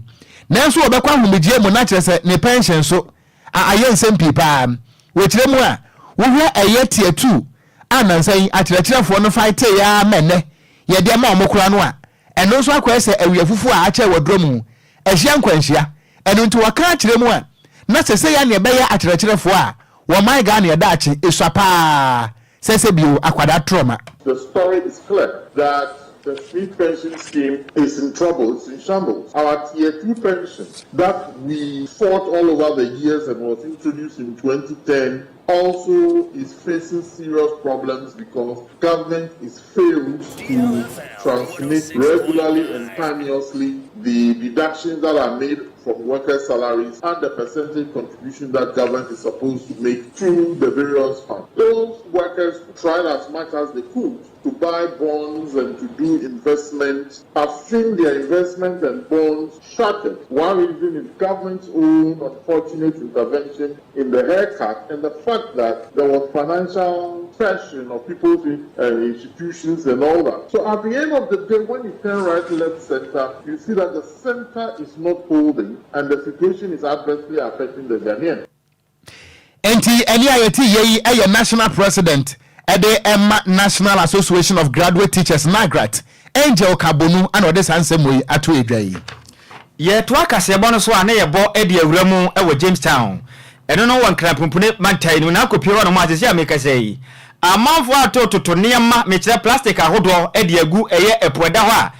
Nanso ɔbɛkɔ ahomegyeɛ mu na kyerɛ sɛ ne pɛnhyen so a ayɛ nsɛm pii paa. Wɔkyerɛ mu a, wohwɛ ɛyɛ tier 2 a nansa yi akyerɛkyerɛfoɔ no faeteeɛ ara ma ɛnnɛ yɛde ama wɔn koraa no a, ɛno nso akɔyɛ sɛ awiafufuo a akyɛ wɔ dorɔ mu ahyia nkwanhyia. Ɛno nti wɔka akyerɛ mu a, na sesei a nea ɛbɛyɛ akyerɛkyerɛfoɔ a wɔman Ghana yɛ daakye esua paa sɛ sɛ bio akwadaa trɔma.
The story is clear that the SSNIT pension scheme is in trouble, it's in shambles. Our tier 2 pension that we fought all over the years and was introduced in 2010.
also is facing serious problems because government is failed to transmit regularly and timeously the deductions that are made from workers' salaries and the percentage contribution that government is supposed to make through the various funds. Those workers tried as much as they could to buy bonds and to do investments have seen their investments and bonds shattered. One reason is government's own unfortunate intervention in the haircut and the fact that there was financial pressure of people's institutions and all that. So at the end of the day, when you turn right, left, center, you see that the center is not holding and the situation is adversely affecting the Ghanaian.
Enti ɛne a yɛte yɛ yi yɛ National President de ma National Association of Graduate Teachers, NAGRAT, Angel Kabonu na ɔde saa nsɛm wei ato dwa yi.
Yɛtoa kaseɛbɔ no so a na yɛbɔ de awura mu wɔ Jamestown, ɛno no wɔ Nkran Pumpuni mantan no mu, na akɔpue hɔnom a seesei a merekasa yi, amanfoɔ atototo nneɛma, mekyerɛ plastic ahodoɔ de agu ɛyɛ ɛpo ɛda hɔ a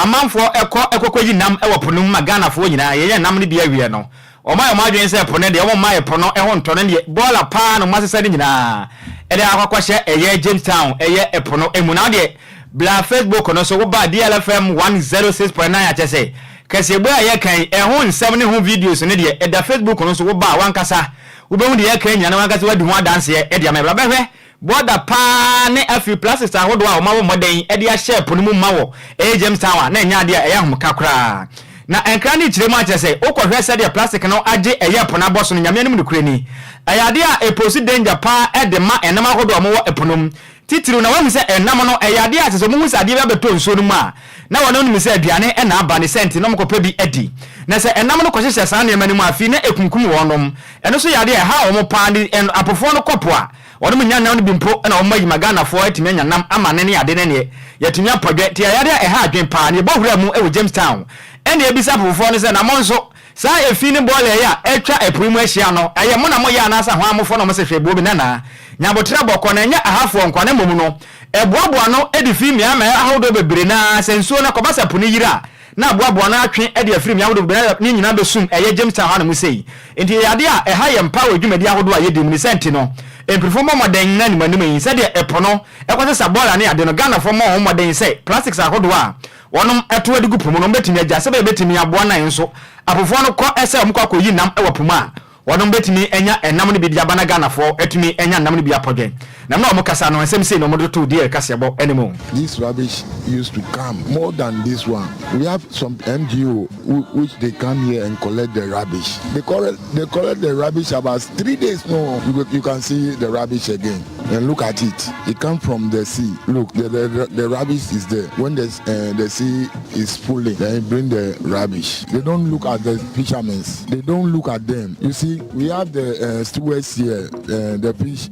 amanfoɔ kɔ kɔkɔyi nam wɔ po no mu ma Ghanafoɔ nyinaa yɛnya nam no bi awie no. Wɔayɛ wɔn adwene sɛ po no deɛ wɔmma ɛpo no ho ntɔ no deɛ bɔɔla paa na wɔasesa ne nyinaa de akɔ akɔhyɛ ɛyɛ Jamestown ɛyɛ ɛpo no mu. Na wo deɛ bla Facebook no so woba DLFM 106.9 a kyerɛ sɛ kaseɛbue a yɛka yi ɛho nsɛm ne ho videos no deɛ ɛda Facebook no so woba a wankasa wobɛhu deɛ yɛka yi nyinaa na wankasa woadi ho adanseɛ de ama yɛn. Bra bɛhwɛ Bɔda paa ne afiri plastics ahodoɔ a wɔabɔ mmɔden de ahyɛ po no mu ma wɔ ɛyɛ Jamestown a na ɛnyɛ adeɛ a ɛyɛ ahomka koraa. Na nkra no rekyerɛ mu akyerɛ sɛ wokɔhwɛ sɛdeɛ plastic no agye ɛyɛ po no abɔ so no, Nyame anim nokorɛ ni, ɛyɛ adeɛ a ɛposi danger paa de ma ɛnam ahodoɔ a wɔwɔ ɛpo no mu titiriw. Na wɔahu sɛ ɛnam no ɛyɛ adeɛ a kyerɛ sɛ wɔhu sɛ adeɛ bi abɛtɔ nsuo no mu a na wɔn nim sɛ aduane na aba ne sɛ nti na wɔkɔpɛ bi adi. Na sɛ ɛnam no kɔhyehyɛ saa nneɛma no mu a afei na ɛkunkum wɔnom. Ɛno nso yɛ adeɛ a ɛha wɔn paa ne apofoɔ no kɔ po a Wɔnom nnya nam no bi mpo na wɔn ayi ma Ghanafoɔ atumi anya nam ama ne ne ade ne neɛ yɛatumi apɔ dwɛ nti ɛyɛ adeɛ a ɛha adwen paa na yɛbɔ wuraa mu wɔ Jamestown ɛna yɛbisa apofofoɔ no sɛ na mo nso saa efi ne bɔɔla yi a atwa ɛpo yi mu ahyia no ɛyɛ mo na moyɛ anaasɛ hwan mofoɔ na wɔn se hwɛ buo bi nana nyaboterɛ bɔkɔ na ɛnyɛ ahafoɔ nkoa na mmom no ɛboaboa ano de fi mmeammea ahodoɔ bebree no ara sɛ nsuo no kɔba sɛ po no yiri a na aboaboa no atwe de afiri mmea ahodoɔ bebree na ne nyinaa bɛsum ɛyɛ Jamestown hanom sei. Enti ɛyɛ adeɛ a ɛha yɛn paa wɔ dwumadi ahodoɔ a yɛdi mu. Ne saa nti no, mpirifo mmɔ mmɔden nna anim anim yi sɛdeɛ ɛpo no kɔsesa bɔɔla ne ade no, Ghanafoɔ mmɔ wɔn mmɔden sɛ plastics ahodoɔ a wɔnom to de gu po mu no wɔbɛtumi agya sɛdeɛ ɛbɛtumi aboa na nso apofoɔ no kɔ sɛ wɔkɔ akɔyi nam wɔ po mu a Wɔnom bɛtumi anya ɛnam no bi de aba na Ghanafoɔ atumi anya nam no bi apɔdwɛn. Na mmerɛ a wɔn kasa no, nsɛm sei na wɔn de too DL kaseɛbɔ no mu.
This rubbish used to come more than this one. We have some NGO which they come here and collect the rubbish. They collect, they collect the rubbish about 3 days. No, you can see the rubbish again. And look at it. It comes from the sea. Look, the rubbish is there. When the sea is fully, then bring the rubbish. They don't look at the fishermen. They don't look at them. You see, we have the stewards here, the fish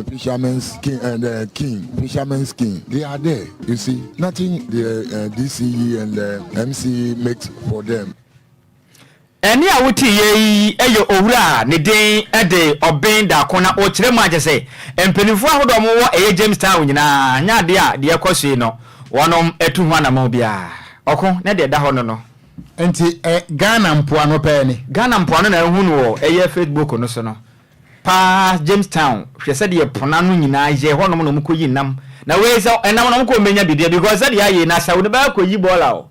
fishermen's king and the king, fishermen's king. They are there. You see, nothing the DCE and the MCE makes for them.
Ɛnne a woteeɛ yi yɛ owura a ne din de Ɔben Darko na ɔkyerɛ mu a kyerɛ sɛ mpanimfoɔ ahodoɔ a wɔwɔ ɛyɛ Jamestown nyinaa nyɛ adeɛ a deɛ ɛkɔ so yi no wɔnom atu ho anamɔn biara. Ɔko ne deɛ ɛda hɔ no no.
Nti ɛ Ghana mpoano pɛɛ ni?
Ghana mpoano na ahu no wɔ ɛyɛ Facebook no so no paa Jamestown hwɛ sɛdeɛ po no ano nyinaa yɛ hɔnom na wɔkɔyi nam na wei sɛ ɛnam no wɔkɔ wɔbɛnya bi deɛ because sɛdeɛ ayɛ yi no asawu no bɛyɛ akɔyi bɔɔla o.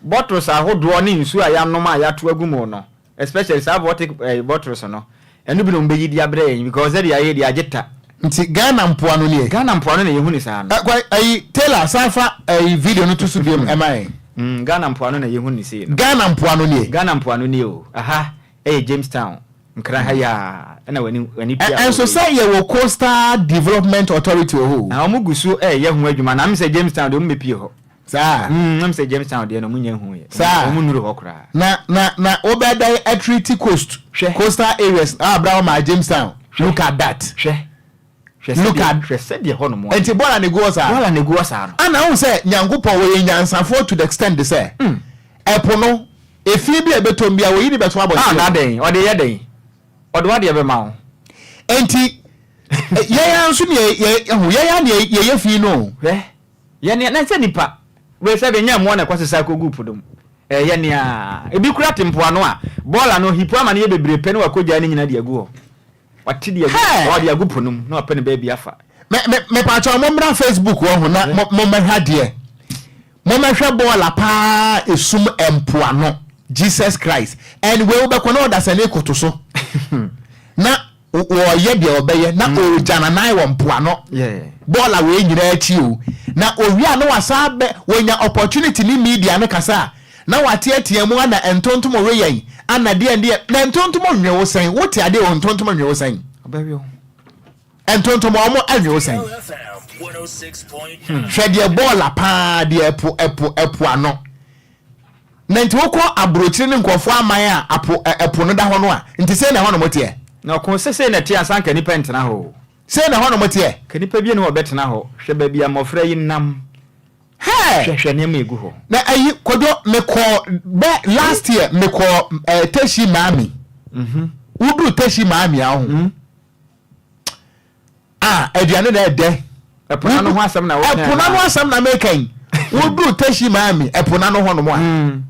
Bottles ahodoɔ ne nsuo a yɛanom a yɛato agu mu no, especially saa vortic eh, bottles no, ɛno bi na wɔbɛyi de abrɛ yɛn because sɛdeɛ ayɛ deɛ agye ta.
Nti Ghana mpoano nie?
Ghana mpoano na yɛhu no saa no.
Ɛ kwa ayi Taylor san fa ayi video no to so biom ɛma yɛn.
Mm, Ghana mpoano na yɛhu no sei no.
Ghana mpoano nie?
Ghana mpoano nie o. Aha ɛyɛ Jamestown, Nkran ha yi ara ɛna w'ani w'ani tua
Ɛ ɛnso sɛ yɛwɔ Coastal Development Authority wɔ hɔ o.
Na wɔn gu so ɛɛyɛ ho adwuma na mesɛ Jamestown deɛ wɔn bɛpie hɔ.
Saa.
Mm, na mesɛ Jamestown deɛ no ɔmo nya nhu yɛ.
Saa.
Ɔmo nnuru hɔ koraa.
Na na na wobɛdan atreati coast.
Hwɛ.
Coastal areas ah bra wɔma Jamestown.
Hwɛ.
Look at that.
Hwɛ. Hwɛ
Look
sɛdeɛ
at.
hwɛ sɛdeɛ hɔ nom ayɛ.
Nti bɔɔla na egu hɔ saa.
Bɔɔla na egu hɔ saa no.
Ana wohu sɛ Nyankopɔn wɔyɛ nyansafoɔ to the extent sɛ ɛpo no efie bi a ɛbɛtɔm biara wɔyi de bɛto
Ah
abɔnten
na
o.
adɛn? Ɔde yɛ dɛn? Ɔde w'adeɛ bɛma wo.
Nti yɛn ara nso ne yɛ yɛ yɛn ara ne yɛyɛ fi no o.
Hwɛ. Yɛ nea na sɛ nipa wei sɛ bɛnya mmoa na ɛkɔsesa kɔgu po no mu. Ɛyɛ nea ebi kura te mpoano a bɔɔla no hipo ama no yɛ bebree pɛ na wakɔgyaa ne nyina de agu hɔ. Wate de agu, ɔde agu po no mu na wapɛ ne baabi afa.
Me me mepaakyɛw mo mmra Facebook wɔ ho na mo mo mmɛhwɛ adeɛ. Mo mmɛhwɛ bɔɔla paa esum mpoano Jesus Christ and wei wobɛkɔ na ɔdasani koto so na wɔyɛ deɛ ɔbɛyɛ na mm. ɔgya nanan wɔ mpoano bɔɔla wei nyinaa akyi o na owie a na wasa bɛ wɔnya opportunity ne media no kasa a na wateatea mu ana ntontom we yɛn ana deɛ deɛ na ntontom nwe wo sɛn wote adeɛ wɔ ntontom nwe wo sɛn ntontom wɔn anwe wo sɛn hwɛ deɛ bɔɔla paa deɛ ɛpo ɛpo ɛpo ano Na nti wokɔ aburokyire ne nkurɔfoɔ aman a apo ɛ ɛpo no da hɔ no a, nti sei na ɛhɔnom teɛ?
Na ɔko sɛ sei na ɛteɛ ansa anka nnipa ntena hɔ o.
Sei na ɛhɔnom teɛ?
Anka nnipa bi nni hɔ a wɔbɛtena hɔ. Hwɛ baabi a mmɔfra yi nam.
Hɛɛ!
Hwɛ hwɛ nneɛma a ɛgu hɔ.
Na ayi, Kwadwo, mekɔɔ bɛ last year mekɔɔ ɛɛ Teshie Maame. Woduru Teshie Maame a, wohu. Ah, aduane na ɛdɛ.
Ɛpo n'ano ho asɛm na woka.
Ɛpo n'ano asɛm na meka yi. Woduru Teshie Maame ɛpo n'ano hɔnom a. Mm.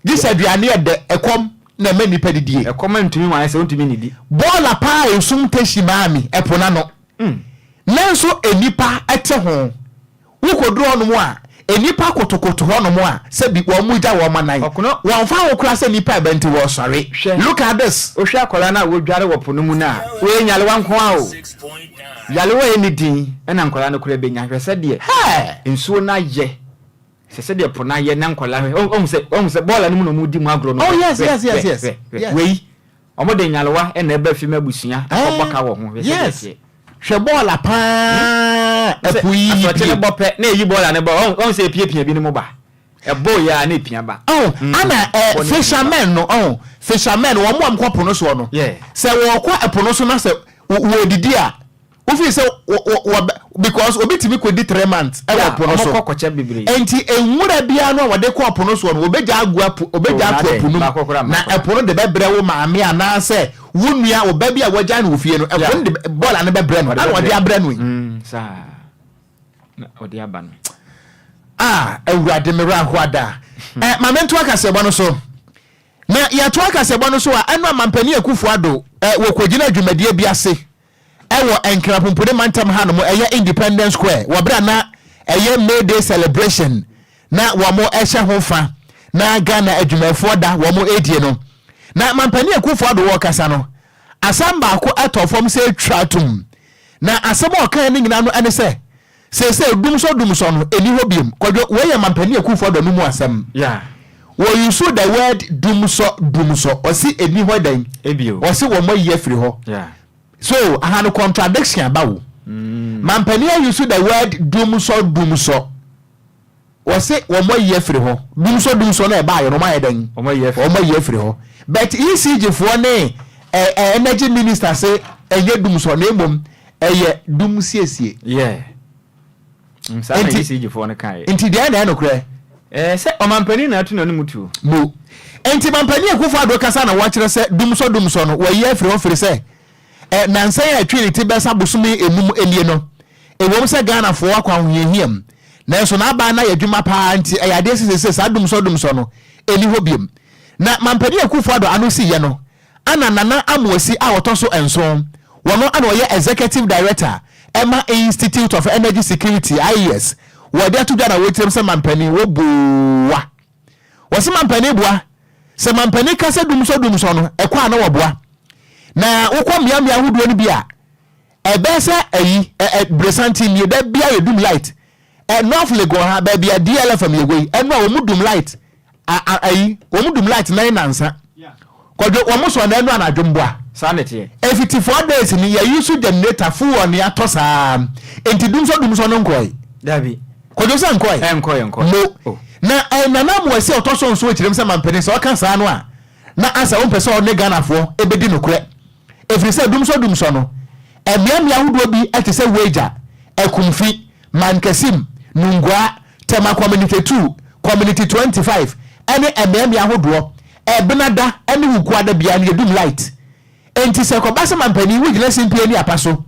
Gye sɛ aduane ɛdɛ, ɛkɔm na ɛma nnipa didie.
Ɛkɔm ntumi wɔn ayɛ sɛ wontumi nnidi.
Bɔɔla paa esum Teshie Maame ɛpo n'ano. Mm. Nanso nnipa ɛte ho. Wokoduru hɔnom a, nnipa kotokoto hɔnom a sɛbi wɔn gya wɔn anan. Wɔnfa ho koraa sɛ nnipa ɛbɛ nti wɔresɔre.
Hwɛ.
Look at this.
Wohwɛ akwadaa no a wɔdware wɔ po no mu no a, wei nyarewa nko ara o. Nyarewa a ɛnni din na nkwadaa no koraa bɛnya. Hwɛ sɛdeɛ nsuo no ayɛ. Hwɛ sɛdeɛ po no ayɛ na nkwadaa hwɛ. Woahu sɛ, woahu sɛ bɔɔla no mu na wɔredi mu agorɔ no.
Oh yes, yes, yes, yes.
Hwɛ, hwɛ, hwɛ. Wei. Wɔde nyarewa na ɛba fi ma abusua akɔbɔ ka wɔ ho. Hwɛ sɛdeɛ
Yes.
ɛteɛ.
Hwɛ bɔɔla paa
Sɛ
ɛpo yi
asorɔkye
pie.
no bɔ pɛ na ɛyi bɔɔla no ba. Wahu wahu sɛ ɛpiapia binom ba. Ɛbɔ yɛ a na ɛpia ba.
Oh, ana
Bɔ
eh,
na ɛpia ba.
fishermen no, oh, fishermen, wɔn a wɔkɔ po no soɔ no,
Yeah.
sɛ wɔkɔ ɛpo no so na sɛ wɔredidi a, Wofii sɛ wɔ wɔ wɔ because obi tumi kɔdi three months ɛwɔ
Yeah,
po no
ɔmo
so.
kɔ kɔkyɛ bebree.
Nti nwura biara no a wɔde kɔ po no soɔ no wɔbɛgya agu apo
Oh,
wɔbɛgya
na
ato
adɛn,
ɛpo no mu
baako koraa mma
na
koraa.
ɛpo no de bɛbrɛ wo maame anaasɛ wo nua wo ba bi a wɔagya no wɔ fie no ɛpo
Yeah.
no de bɔɔla no bɛbrɛ no
Ɔde
ana wɔde
bɛbrɛ.
abrɛ no yi.
Saa na ɔde aba no.
Ah, Awurade me werɛ aho ada. Eh, ma mento akaseɛbɔ no so. Na yɛtoa akaseɛbɔ no so a, ɛno a Mampanin Akufo Addo eh, wɔkɔgyina dwumadie bi ase wɔ Nkrapumpuni mantam hanom, ɛyɛ Independence Square, wɔ berɛ a na ɛyɛ May Day celebration na wɔhyɛ ho fa na Ghana adwumayɛfoɔ da wɔn redie no. Na Mampanin Akufo Addo wɔrekasa no, asɛm baako tɔ fam sɛ twa tom. Na asɛm a ɔkaeɛ no nyinaa no ne sɛ, Seesei dumsɔ dumsɔ no ɛni hɔ biom. Kwadwo, wei yɛ Mampanin Akufo Addo no mu asɛm.
Yeah.
Wɔ use the word dumsɔ dumsɔ, ɔse ɛni hɔ dɛn?
Ebio.
Ɔse wɔn ayi afiri hɔ.
Yeah.
So aha no contradiction aba o. Mampanin a use the word dumsɔ dumsɔ. Wɔse wɔn ayi afiri hɔ. Dumsɔ dumsɔ no ɛbaayɛ no wɔn ayɛ dɛn?
Wɔn ayi afiri
Wɔn ayi afiri hɔ. But ECG foɔ ne ɛ ɛ energy minister se ɛnyɛ dumsɔ na mmom ɛyɛ dum siesie.
Yeah. Saa na ECG foɔ no kaeɛ.
Nti deɛ na ɛyɛ nokorɛ?
Ɛɛ sɛ ɔmampanin na ato n'anum tuo.
Mo. Nti mampanin Akufo Addo kasa na wɔkyerɛ sɛ dumsɔ dumsɔ no wɔayi afiri hɔ firi sɛ Ɛ, nnansa yi a ɛtwee ne ti bɛsa bosome enum nie no, ɛwom sɛ Ghanafoɔ akɔ ahohiahia mu, nanso n'aban no ayɛ adwuma pa ara nti ɛyɛ adeɛ sɛ seesei saa dumsɔ-dumsɔ no nni hɔ biom. Na Mampanin Akuffo Addo ano siiɛ no, ana Nana Amoasi a ɔtɔ so nson, wɔno ana ɔyɛ Executive Director ma Institute of Energy Security, IES, wɔde ato dwa na wɔkyerɛm sɛ Mampanin wɔboa. Wɔse mampanin boa. Sɛ mampanin ka sɛ dumsɔ dumsɔ no, ɛkɔ a na wɔboa. Na wokɔ mmeammea ahodoɔ no bi a, ɛbɛyɛ sɛ ayi, ɛ, ɛ, beresanten nie, da biara yɛdum light. Ɛ, North Legon ha, baabi a DLFM yɛwɔ yi, ɛno a wɔn dum light, a, a, ayi, wɔn dum light nan nansa. Kwadwo, wɔn sɔ na ɛno anadwo mboa.
Saa na ɛteɛ.
Ɛfiti four days ni, yɛ use generator, fuel ni atɔ saa. Nti dumsɔ dumsɔ no nkɔe.
Dabi.
Kwadwo sɛ nkɔe?
Ɛnkɔe, nkɔe.
Mo.
Oh.
Na eh, Nana Amoasi a ɔtɔ so nso kyerɛm sɛ mampanin sɛ ɔka saa no a, na asɛ wompɛ sɛ ɔne Ghanafoɔ ɛbɛdi nokorɛ. Ɛfiri sɛ dumsɔ dumsɔ no, mmeammea ahodoɔ bi te sɛ Weija, Akumfi, Mankasim, Nungua, Tema Community 2, Community 25 ne mmeammea ahodoɔ, Ɛbenada ne Wukuada biara no yɛdum light. Enti sɛ ɛkɔba sɛ mampanin wogyina simpie ne apa so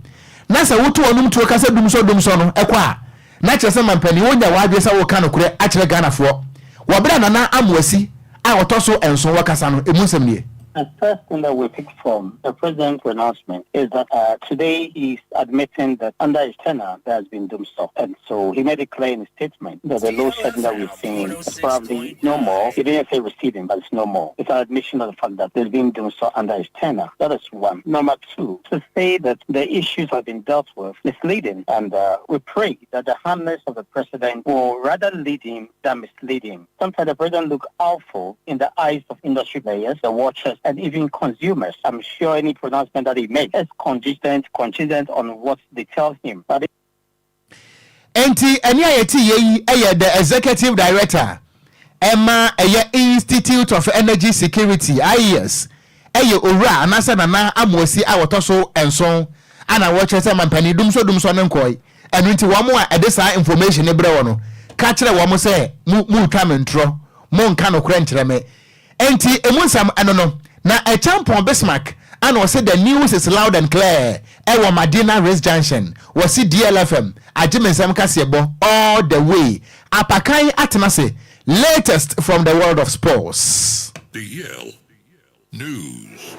na sɛ woto ɔnom tuo ka sɛ dumsɔ dumsɔ no kɔ a, na kyerɛ sɛ mampanin wonya w'adwene sɛ woreka nokorɛ akyerɛ Ghanafoɔ. Wɔ berɛ a Nana Amoasi a ɔtɔ so nson wɔkasa no, ɛmu nsɛm nie.
The first thing that we pick from the president's pronouncement is that uh, today he's admitting that under his tenure there has been dumsor. And so he made it clear in his statement that the load shedding that we've seen is probably no more. He didn't say receding, but it's no more. It's an admission of the fact that there's been dumsor under his tenure. That is one. Number two, to say that the issues have been dealt with misleading. And uh, we pray that the harmness of the president will rather lead him than mislead him. Sometimes the president look awful in the eyes of industry players, the watchers, and even consumers. I'm sure any pronouncement that he makes is contingent, contingent on what they tell him. But
Enti ɛne a yɛte yɛ yi yɛ the executive director ɛma ɛyɛ Institute of Energy Security, IES, ɛyɛ owura anaasɛ Nana Amoasi a wɔtɔ so nson ana wɔkyerɛ sɛ mampanin dumsɔ dumsɔ no nkɔe ɛno nti wɔn a ɛde saa information no brɛ wɔ no ka kyerɛ wɔn sɛ mo mo retwa me ntorɔ mo nka nokorɛ nkyerɛ me Enti emu nsɛm ɛno no, na Acheampong Bismarck ana ɔse the news is loud and clear ɛwɔ Madina Race Junction, wɔse DLFM agye me nsɛm kaseɛbɔ all the way, Apakan atena se, latest from the world of sports.
DL News.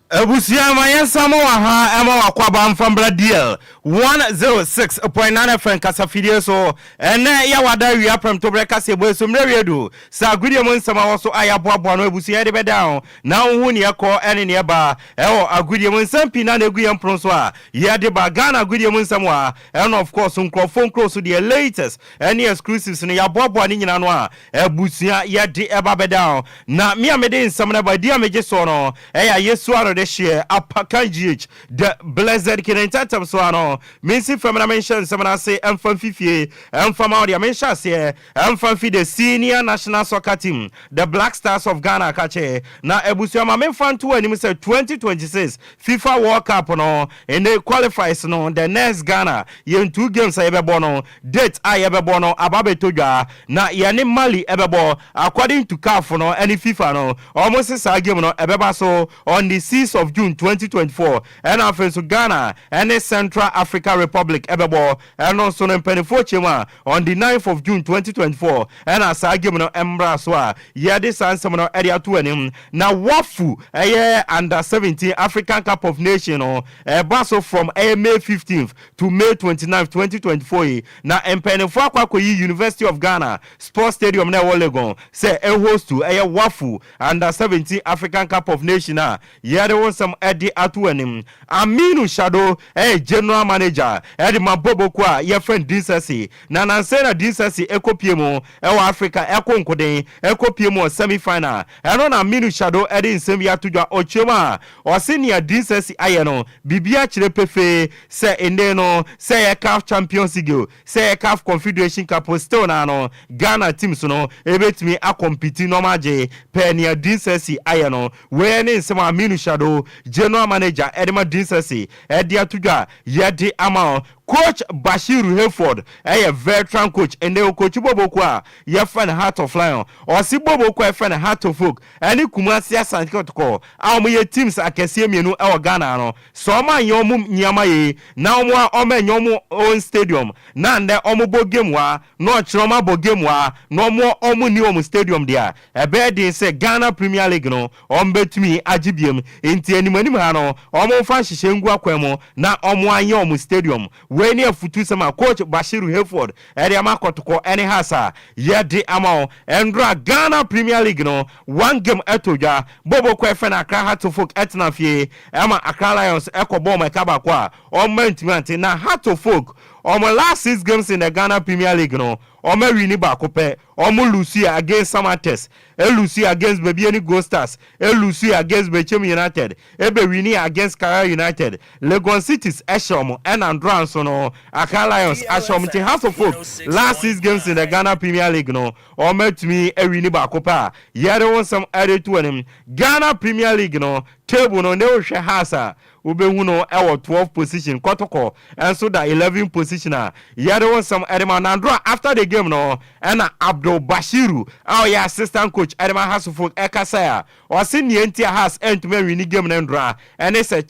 Abusua ma yɛnsa mo wɔ ha ɛma wakwaba mfa mbra DL 106.9 FM kasafidie so ɛnɛ yɛwada awia prɛmtoberɛ kaseɛbɔ so mmerɛ wie du sɛ agodie mu nsɛm a wɔ so a yɛaboaboa no abusua yɛde bɛda ho na wohu neɛ kɔ ɛne neɛ ba ɛwɔ agodie mu nsɛm pii na na ɛgu yɛn pono so a yɛde ba Ghana agodie mu nsɛm wɔ a ɛna of course nkurɔfoɔ nkuro so deɛ latest ɛne exclusives no yɛaboaboa ne nyina no a abusua yɛde ɛba bɛda ho na me a mede nsɛm no ba di a megye soɔ no ɛyɛ a yesu ano de hyeɛ Apakan GH the blessed king ntɛntɛm so ano mensi fam na menhyɛ nsɛm no ase ɛmfa mfifie ɛmfa ma wo deɛ menhyɛ aseɛ ɛmfa mfi the senior national soccer team the Black Stars of Ghana kakyɛ na abusua ma memfa nto anim sɛ 2026 FIFA World Cup no ɛne qualifiers no the next Ghana yɛn two games a yɛbɛbɔ no date a yɛbɛbɔ no aba bɛtɔ dwa na yɛne Mali ɛbɛbɔ. According to CAF no ɛne FIFA no, ɔmo se saa game no ɛbɛba so on the 6th of June 2024. Ɛna afei nso Ghana ɛne Central Africa Republic ɛbɛbɔ, ɛno nso no mpanimfoɔ kyɛm a on the 9th of June 2024 ɛna saa game no mmra so a yɛde saa nsɛm no ɛde ato anim. Na WAFU ɛyɛ under 17 African Cup of Nation no ɛba so from ɛyɛ May 15th to May 29th 2024 yi, na mpanimfoɔ akɔ akɔyi University of Ghana Sports Stadium na ɛwɔ Legon sɛ ɛhost ɛyɛ WAFU under 17 African Cup of Nation a yɛde wo nsɛm ɛde ato anim. Aminu Shado ɛyɛ general manager ɛde ma boboko a yɛfrɛ no Dinsɛsi na nansɛn na Dinsɛsi ɛkɔpie mu ɛwɔ Africa ɛkɔ nkoden ɛkɔpie mu wɔ semi final. Ɛno na Aminu Shado ɛde nsɛm yi ato dwa. Ɔkyerɛ mu a ɔse nea Dinsɛsi ayɛ no biribi akyerɛ pefee sɛ ende no sɛ ɛyɛ CAF Champions League o, sɛ ɛyɛ CAF Confederation Cup o, still naa no Ghana teams no ebetumi akɔmpiti na ɔmo agye pɛɛ nea Dinsɛsi ayɛ no. Wei ne nsɛm a Aminu Shado, general manager ɛde ma Dinsɛsi, ɛde ato dwa yɛde ama o. Coach Bashiru Hayford ɛyɛ veteran coach ɛnɛ okochi boboko a yɛfrɛ no Heart of Lion. Ɔsi boboko a yɛfrɛ no Heart of Oak ɛne Kumasi Asante Kotoko a wɔn yɛ teams akɛseɛ mmienu ɛwɔ Ghana no, sɛ wɔn anyɛ wɔn nneɛma yie na wɔn a wɔn anyɛ wɔn own stadium na ndɛ wɔn bɔ game wa na ɔkyerɛ wɔn abɔ game wa na wɔn wɔn ni wɔn stadium deɛ, ɛbɛyɛ den sɛ Ghana Premier League no wɔn bɛtumi agye biem. Nti anim anim ha no wɔn mfa nhyehyɛ ngu akwan mu na wɔn anyɛ wɔn stadium. Wei ne afutu sɛm a coach Bashiru Hayford ɛde ama Kɔtɔkɔ ɛne Hearts a yɛde ama wɔn. Ɛndora Ghana Premier League no one game ɛtɔ dwa. Bobo kɔ ɛfɛ na Accra Hearts of Oak ɛtena fie ɛma Accra Lions ɛkɔ bɔɔl ɛka baako a ɔmo ntumi ante. Na Hearts of Oak ɔmo last six games in the Ghana Premier League no, ɔmo awi ni baako pɛ. Ɔmo lose against Samartex, elose against Bibiani Gold Stars, elose against Bechem United, ebe wini against Karela United. Legon Cities ɛhyɛ ɔmo, ɛna ndora nso no Accra Lions ahyɛ ɔmo. Nti Hearts of Oak last six games in the Ghana Premier League no, ɔmo atumi awi ni baako pɛ a yɛde wo nsɛm ɛde to anim. Ghana Premier League no table no ne wohwɛ Hearts a
wobɛhu no ɛwɔ 12 position. Kɔtɔkɔ ɛnso da 11 position a yɛde wo nsɛm ɛde ma. Nandora after the game no, ɛna Abdul Bashiru a ɔyɛ assistant coach ɛde ma Hearts of Oak ɛkasa a ɔse nea nti a Hearts ɛntumi awin game no ndora ɛne sɛ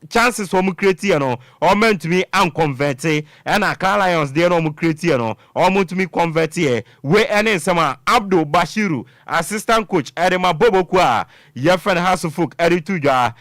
chances wɔn create yɛ no, wɔn ntumi anconvert, ɛna Accra Lions deɛ no wɔn create yɛ no, wɔn ntumi convert yɛ. Wei ɛne nsɛm a Abdul Bashiru, assistant coach ɛde ma Boboku a yɛfrɛ no Hearts of Oak, ɛde to dwa.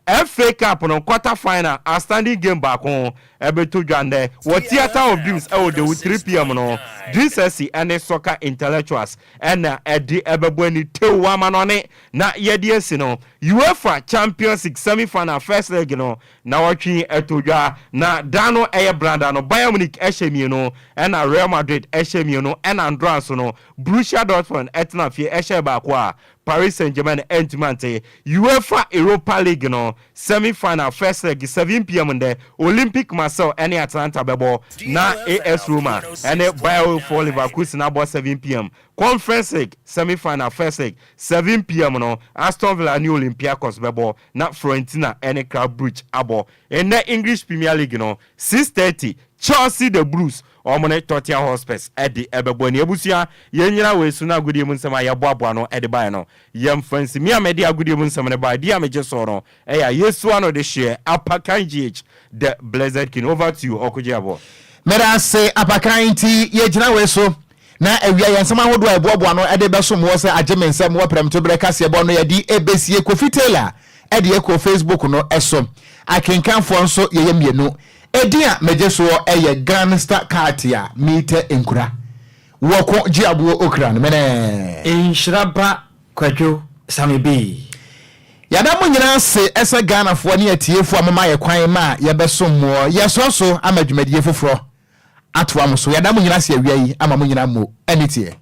FA Cup no quarter final outstanding game baako ɛbɛto dwa ndɛ wɔ Theatre of Dreams ɛwɔ Dewu, 3 p.m. no, Dreams FC ɛne Soccer Intellectuals ɛna ɛde ɛbɛbɔ ani tew ama no ne. Na yɛde asi no, UEFA Champions League semi final first leg no na wɔtwe ɛto dwa na da no ɛyɛ branda no, Bayern Munich ɛhyɛ mmienu, ɛna Real Madrid ɛhyɛ mmienu, ɛna ndora nso no Borussia Dortmund ɛtena fie ɛhyɛ baako a Paris Saint-Germain ɛntumi ante. UEFA Europa League no semi final first leg, 7 p.m. ndɛ, Olympic Marseille ɛne Atalanta bɛbɔ, na AS Roma ɛne Bayer 04 Leverkusen abɔ 7 p.m. Conference League semi final first leg, 7 p.m. no, Aston Villa ne Olympiacos bɛbɔ, na Fiorentina ɛne Club Brugge abɔ. Ɛnɛ English Premier League no, 6:30, Chelsea, the Blues, wɔn ne Tottenham Hotspurs ɛde ɛbɛbɔ. Ne abusua, yɛn nyina wɔ esu na agodie mu nsɛm a yɛboaboa no ɛde baeɛ no, yɛmfa nsi mi a mɛde agodie mu nsɛm no baeɛ di a megye soɔ no ɛyɛ a yesu ano de hyeɛ Apakan GH, the blessed king. Over to you, Ɔkogye Aboɔ.
Mɛda ase, Apakan. Nti yɛgyina wei so na awia yɛn nsɛm ahodoɔ a ɛboaboa no ɛde bɛsom wɔ sɛ agye me nsɛm wɔ prɛmto berɛ kaseɛbɔ no yɛde ɛbɛsie. Kofi Taylor ɛde ɛkɔ Facebook no ɛso, akenkanfoɔ nso yɛyɛ mmienu. Ɛdin a megye soɔ ɛyɛ Gangster Kaate a meetɛ nkura wɔko gye aboɔ okra no mene.
Nhyira ba Kwadwo Same Bii.
Yɛda mo nyinaa se ɛsɛ Ghanafoɔ ne atiefoɔ a moma yɛ kwan ma a yɛbɛsom moɔ. Yɛsɔ so ama dwumadie foforɔ atoa mo so. Yɛda mo nyinaa se awia yi ama mo nyinaa mo ɛne teɛ.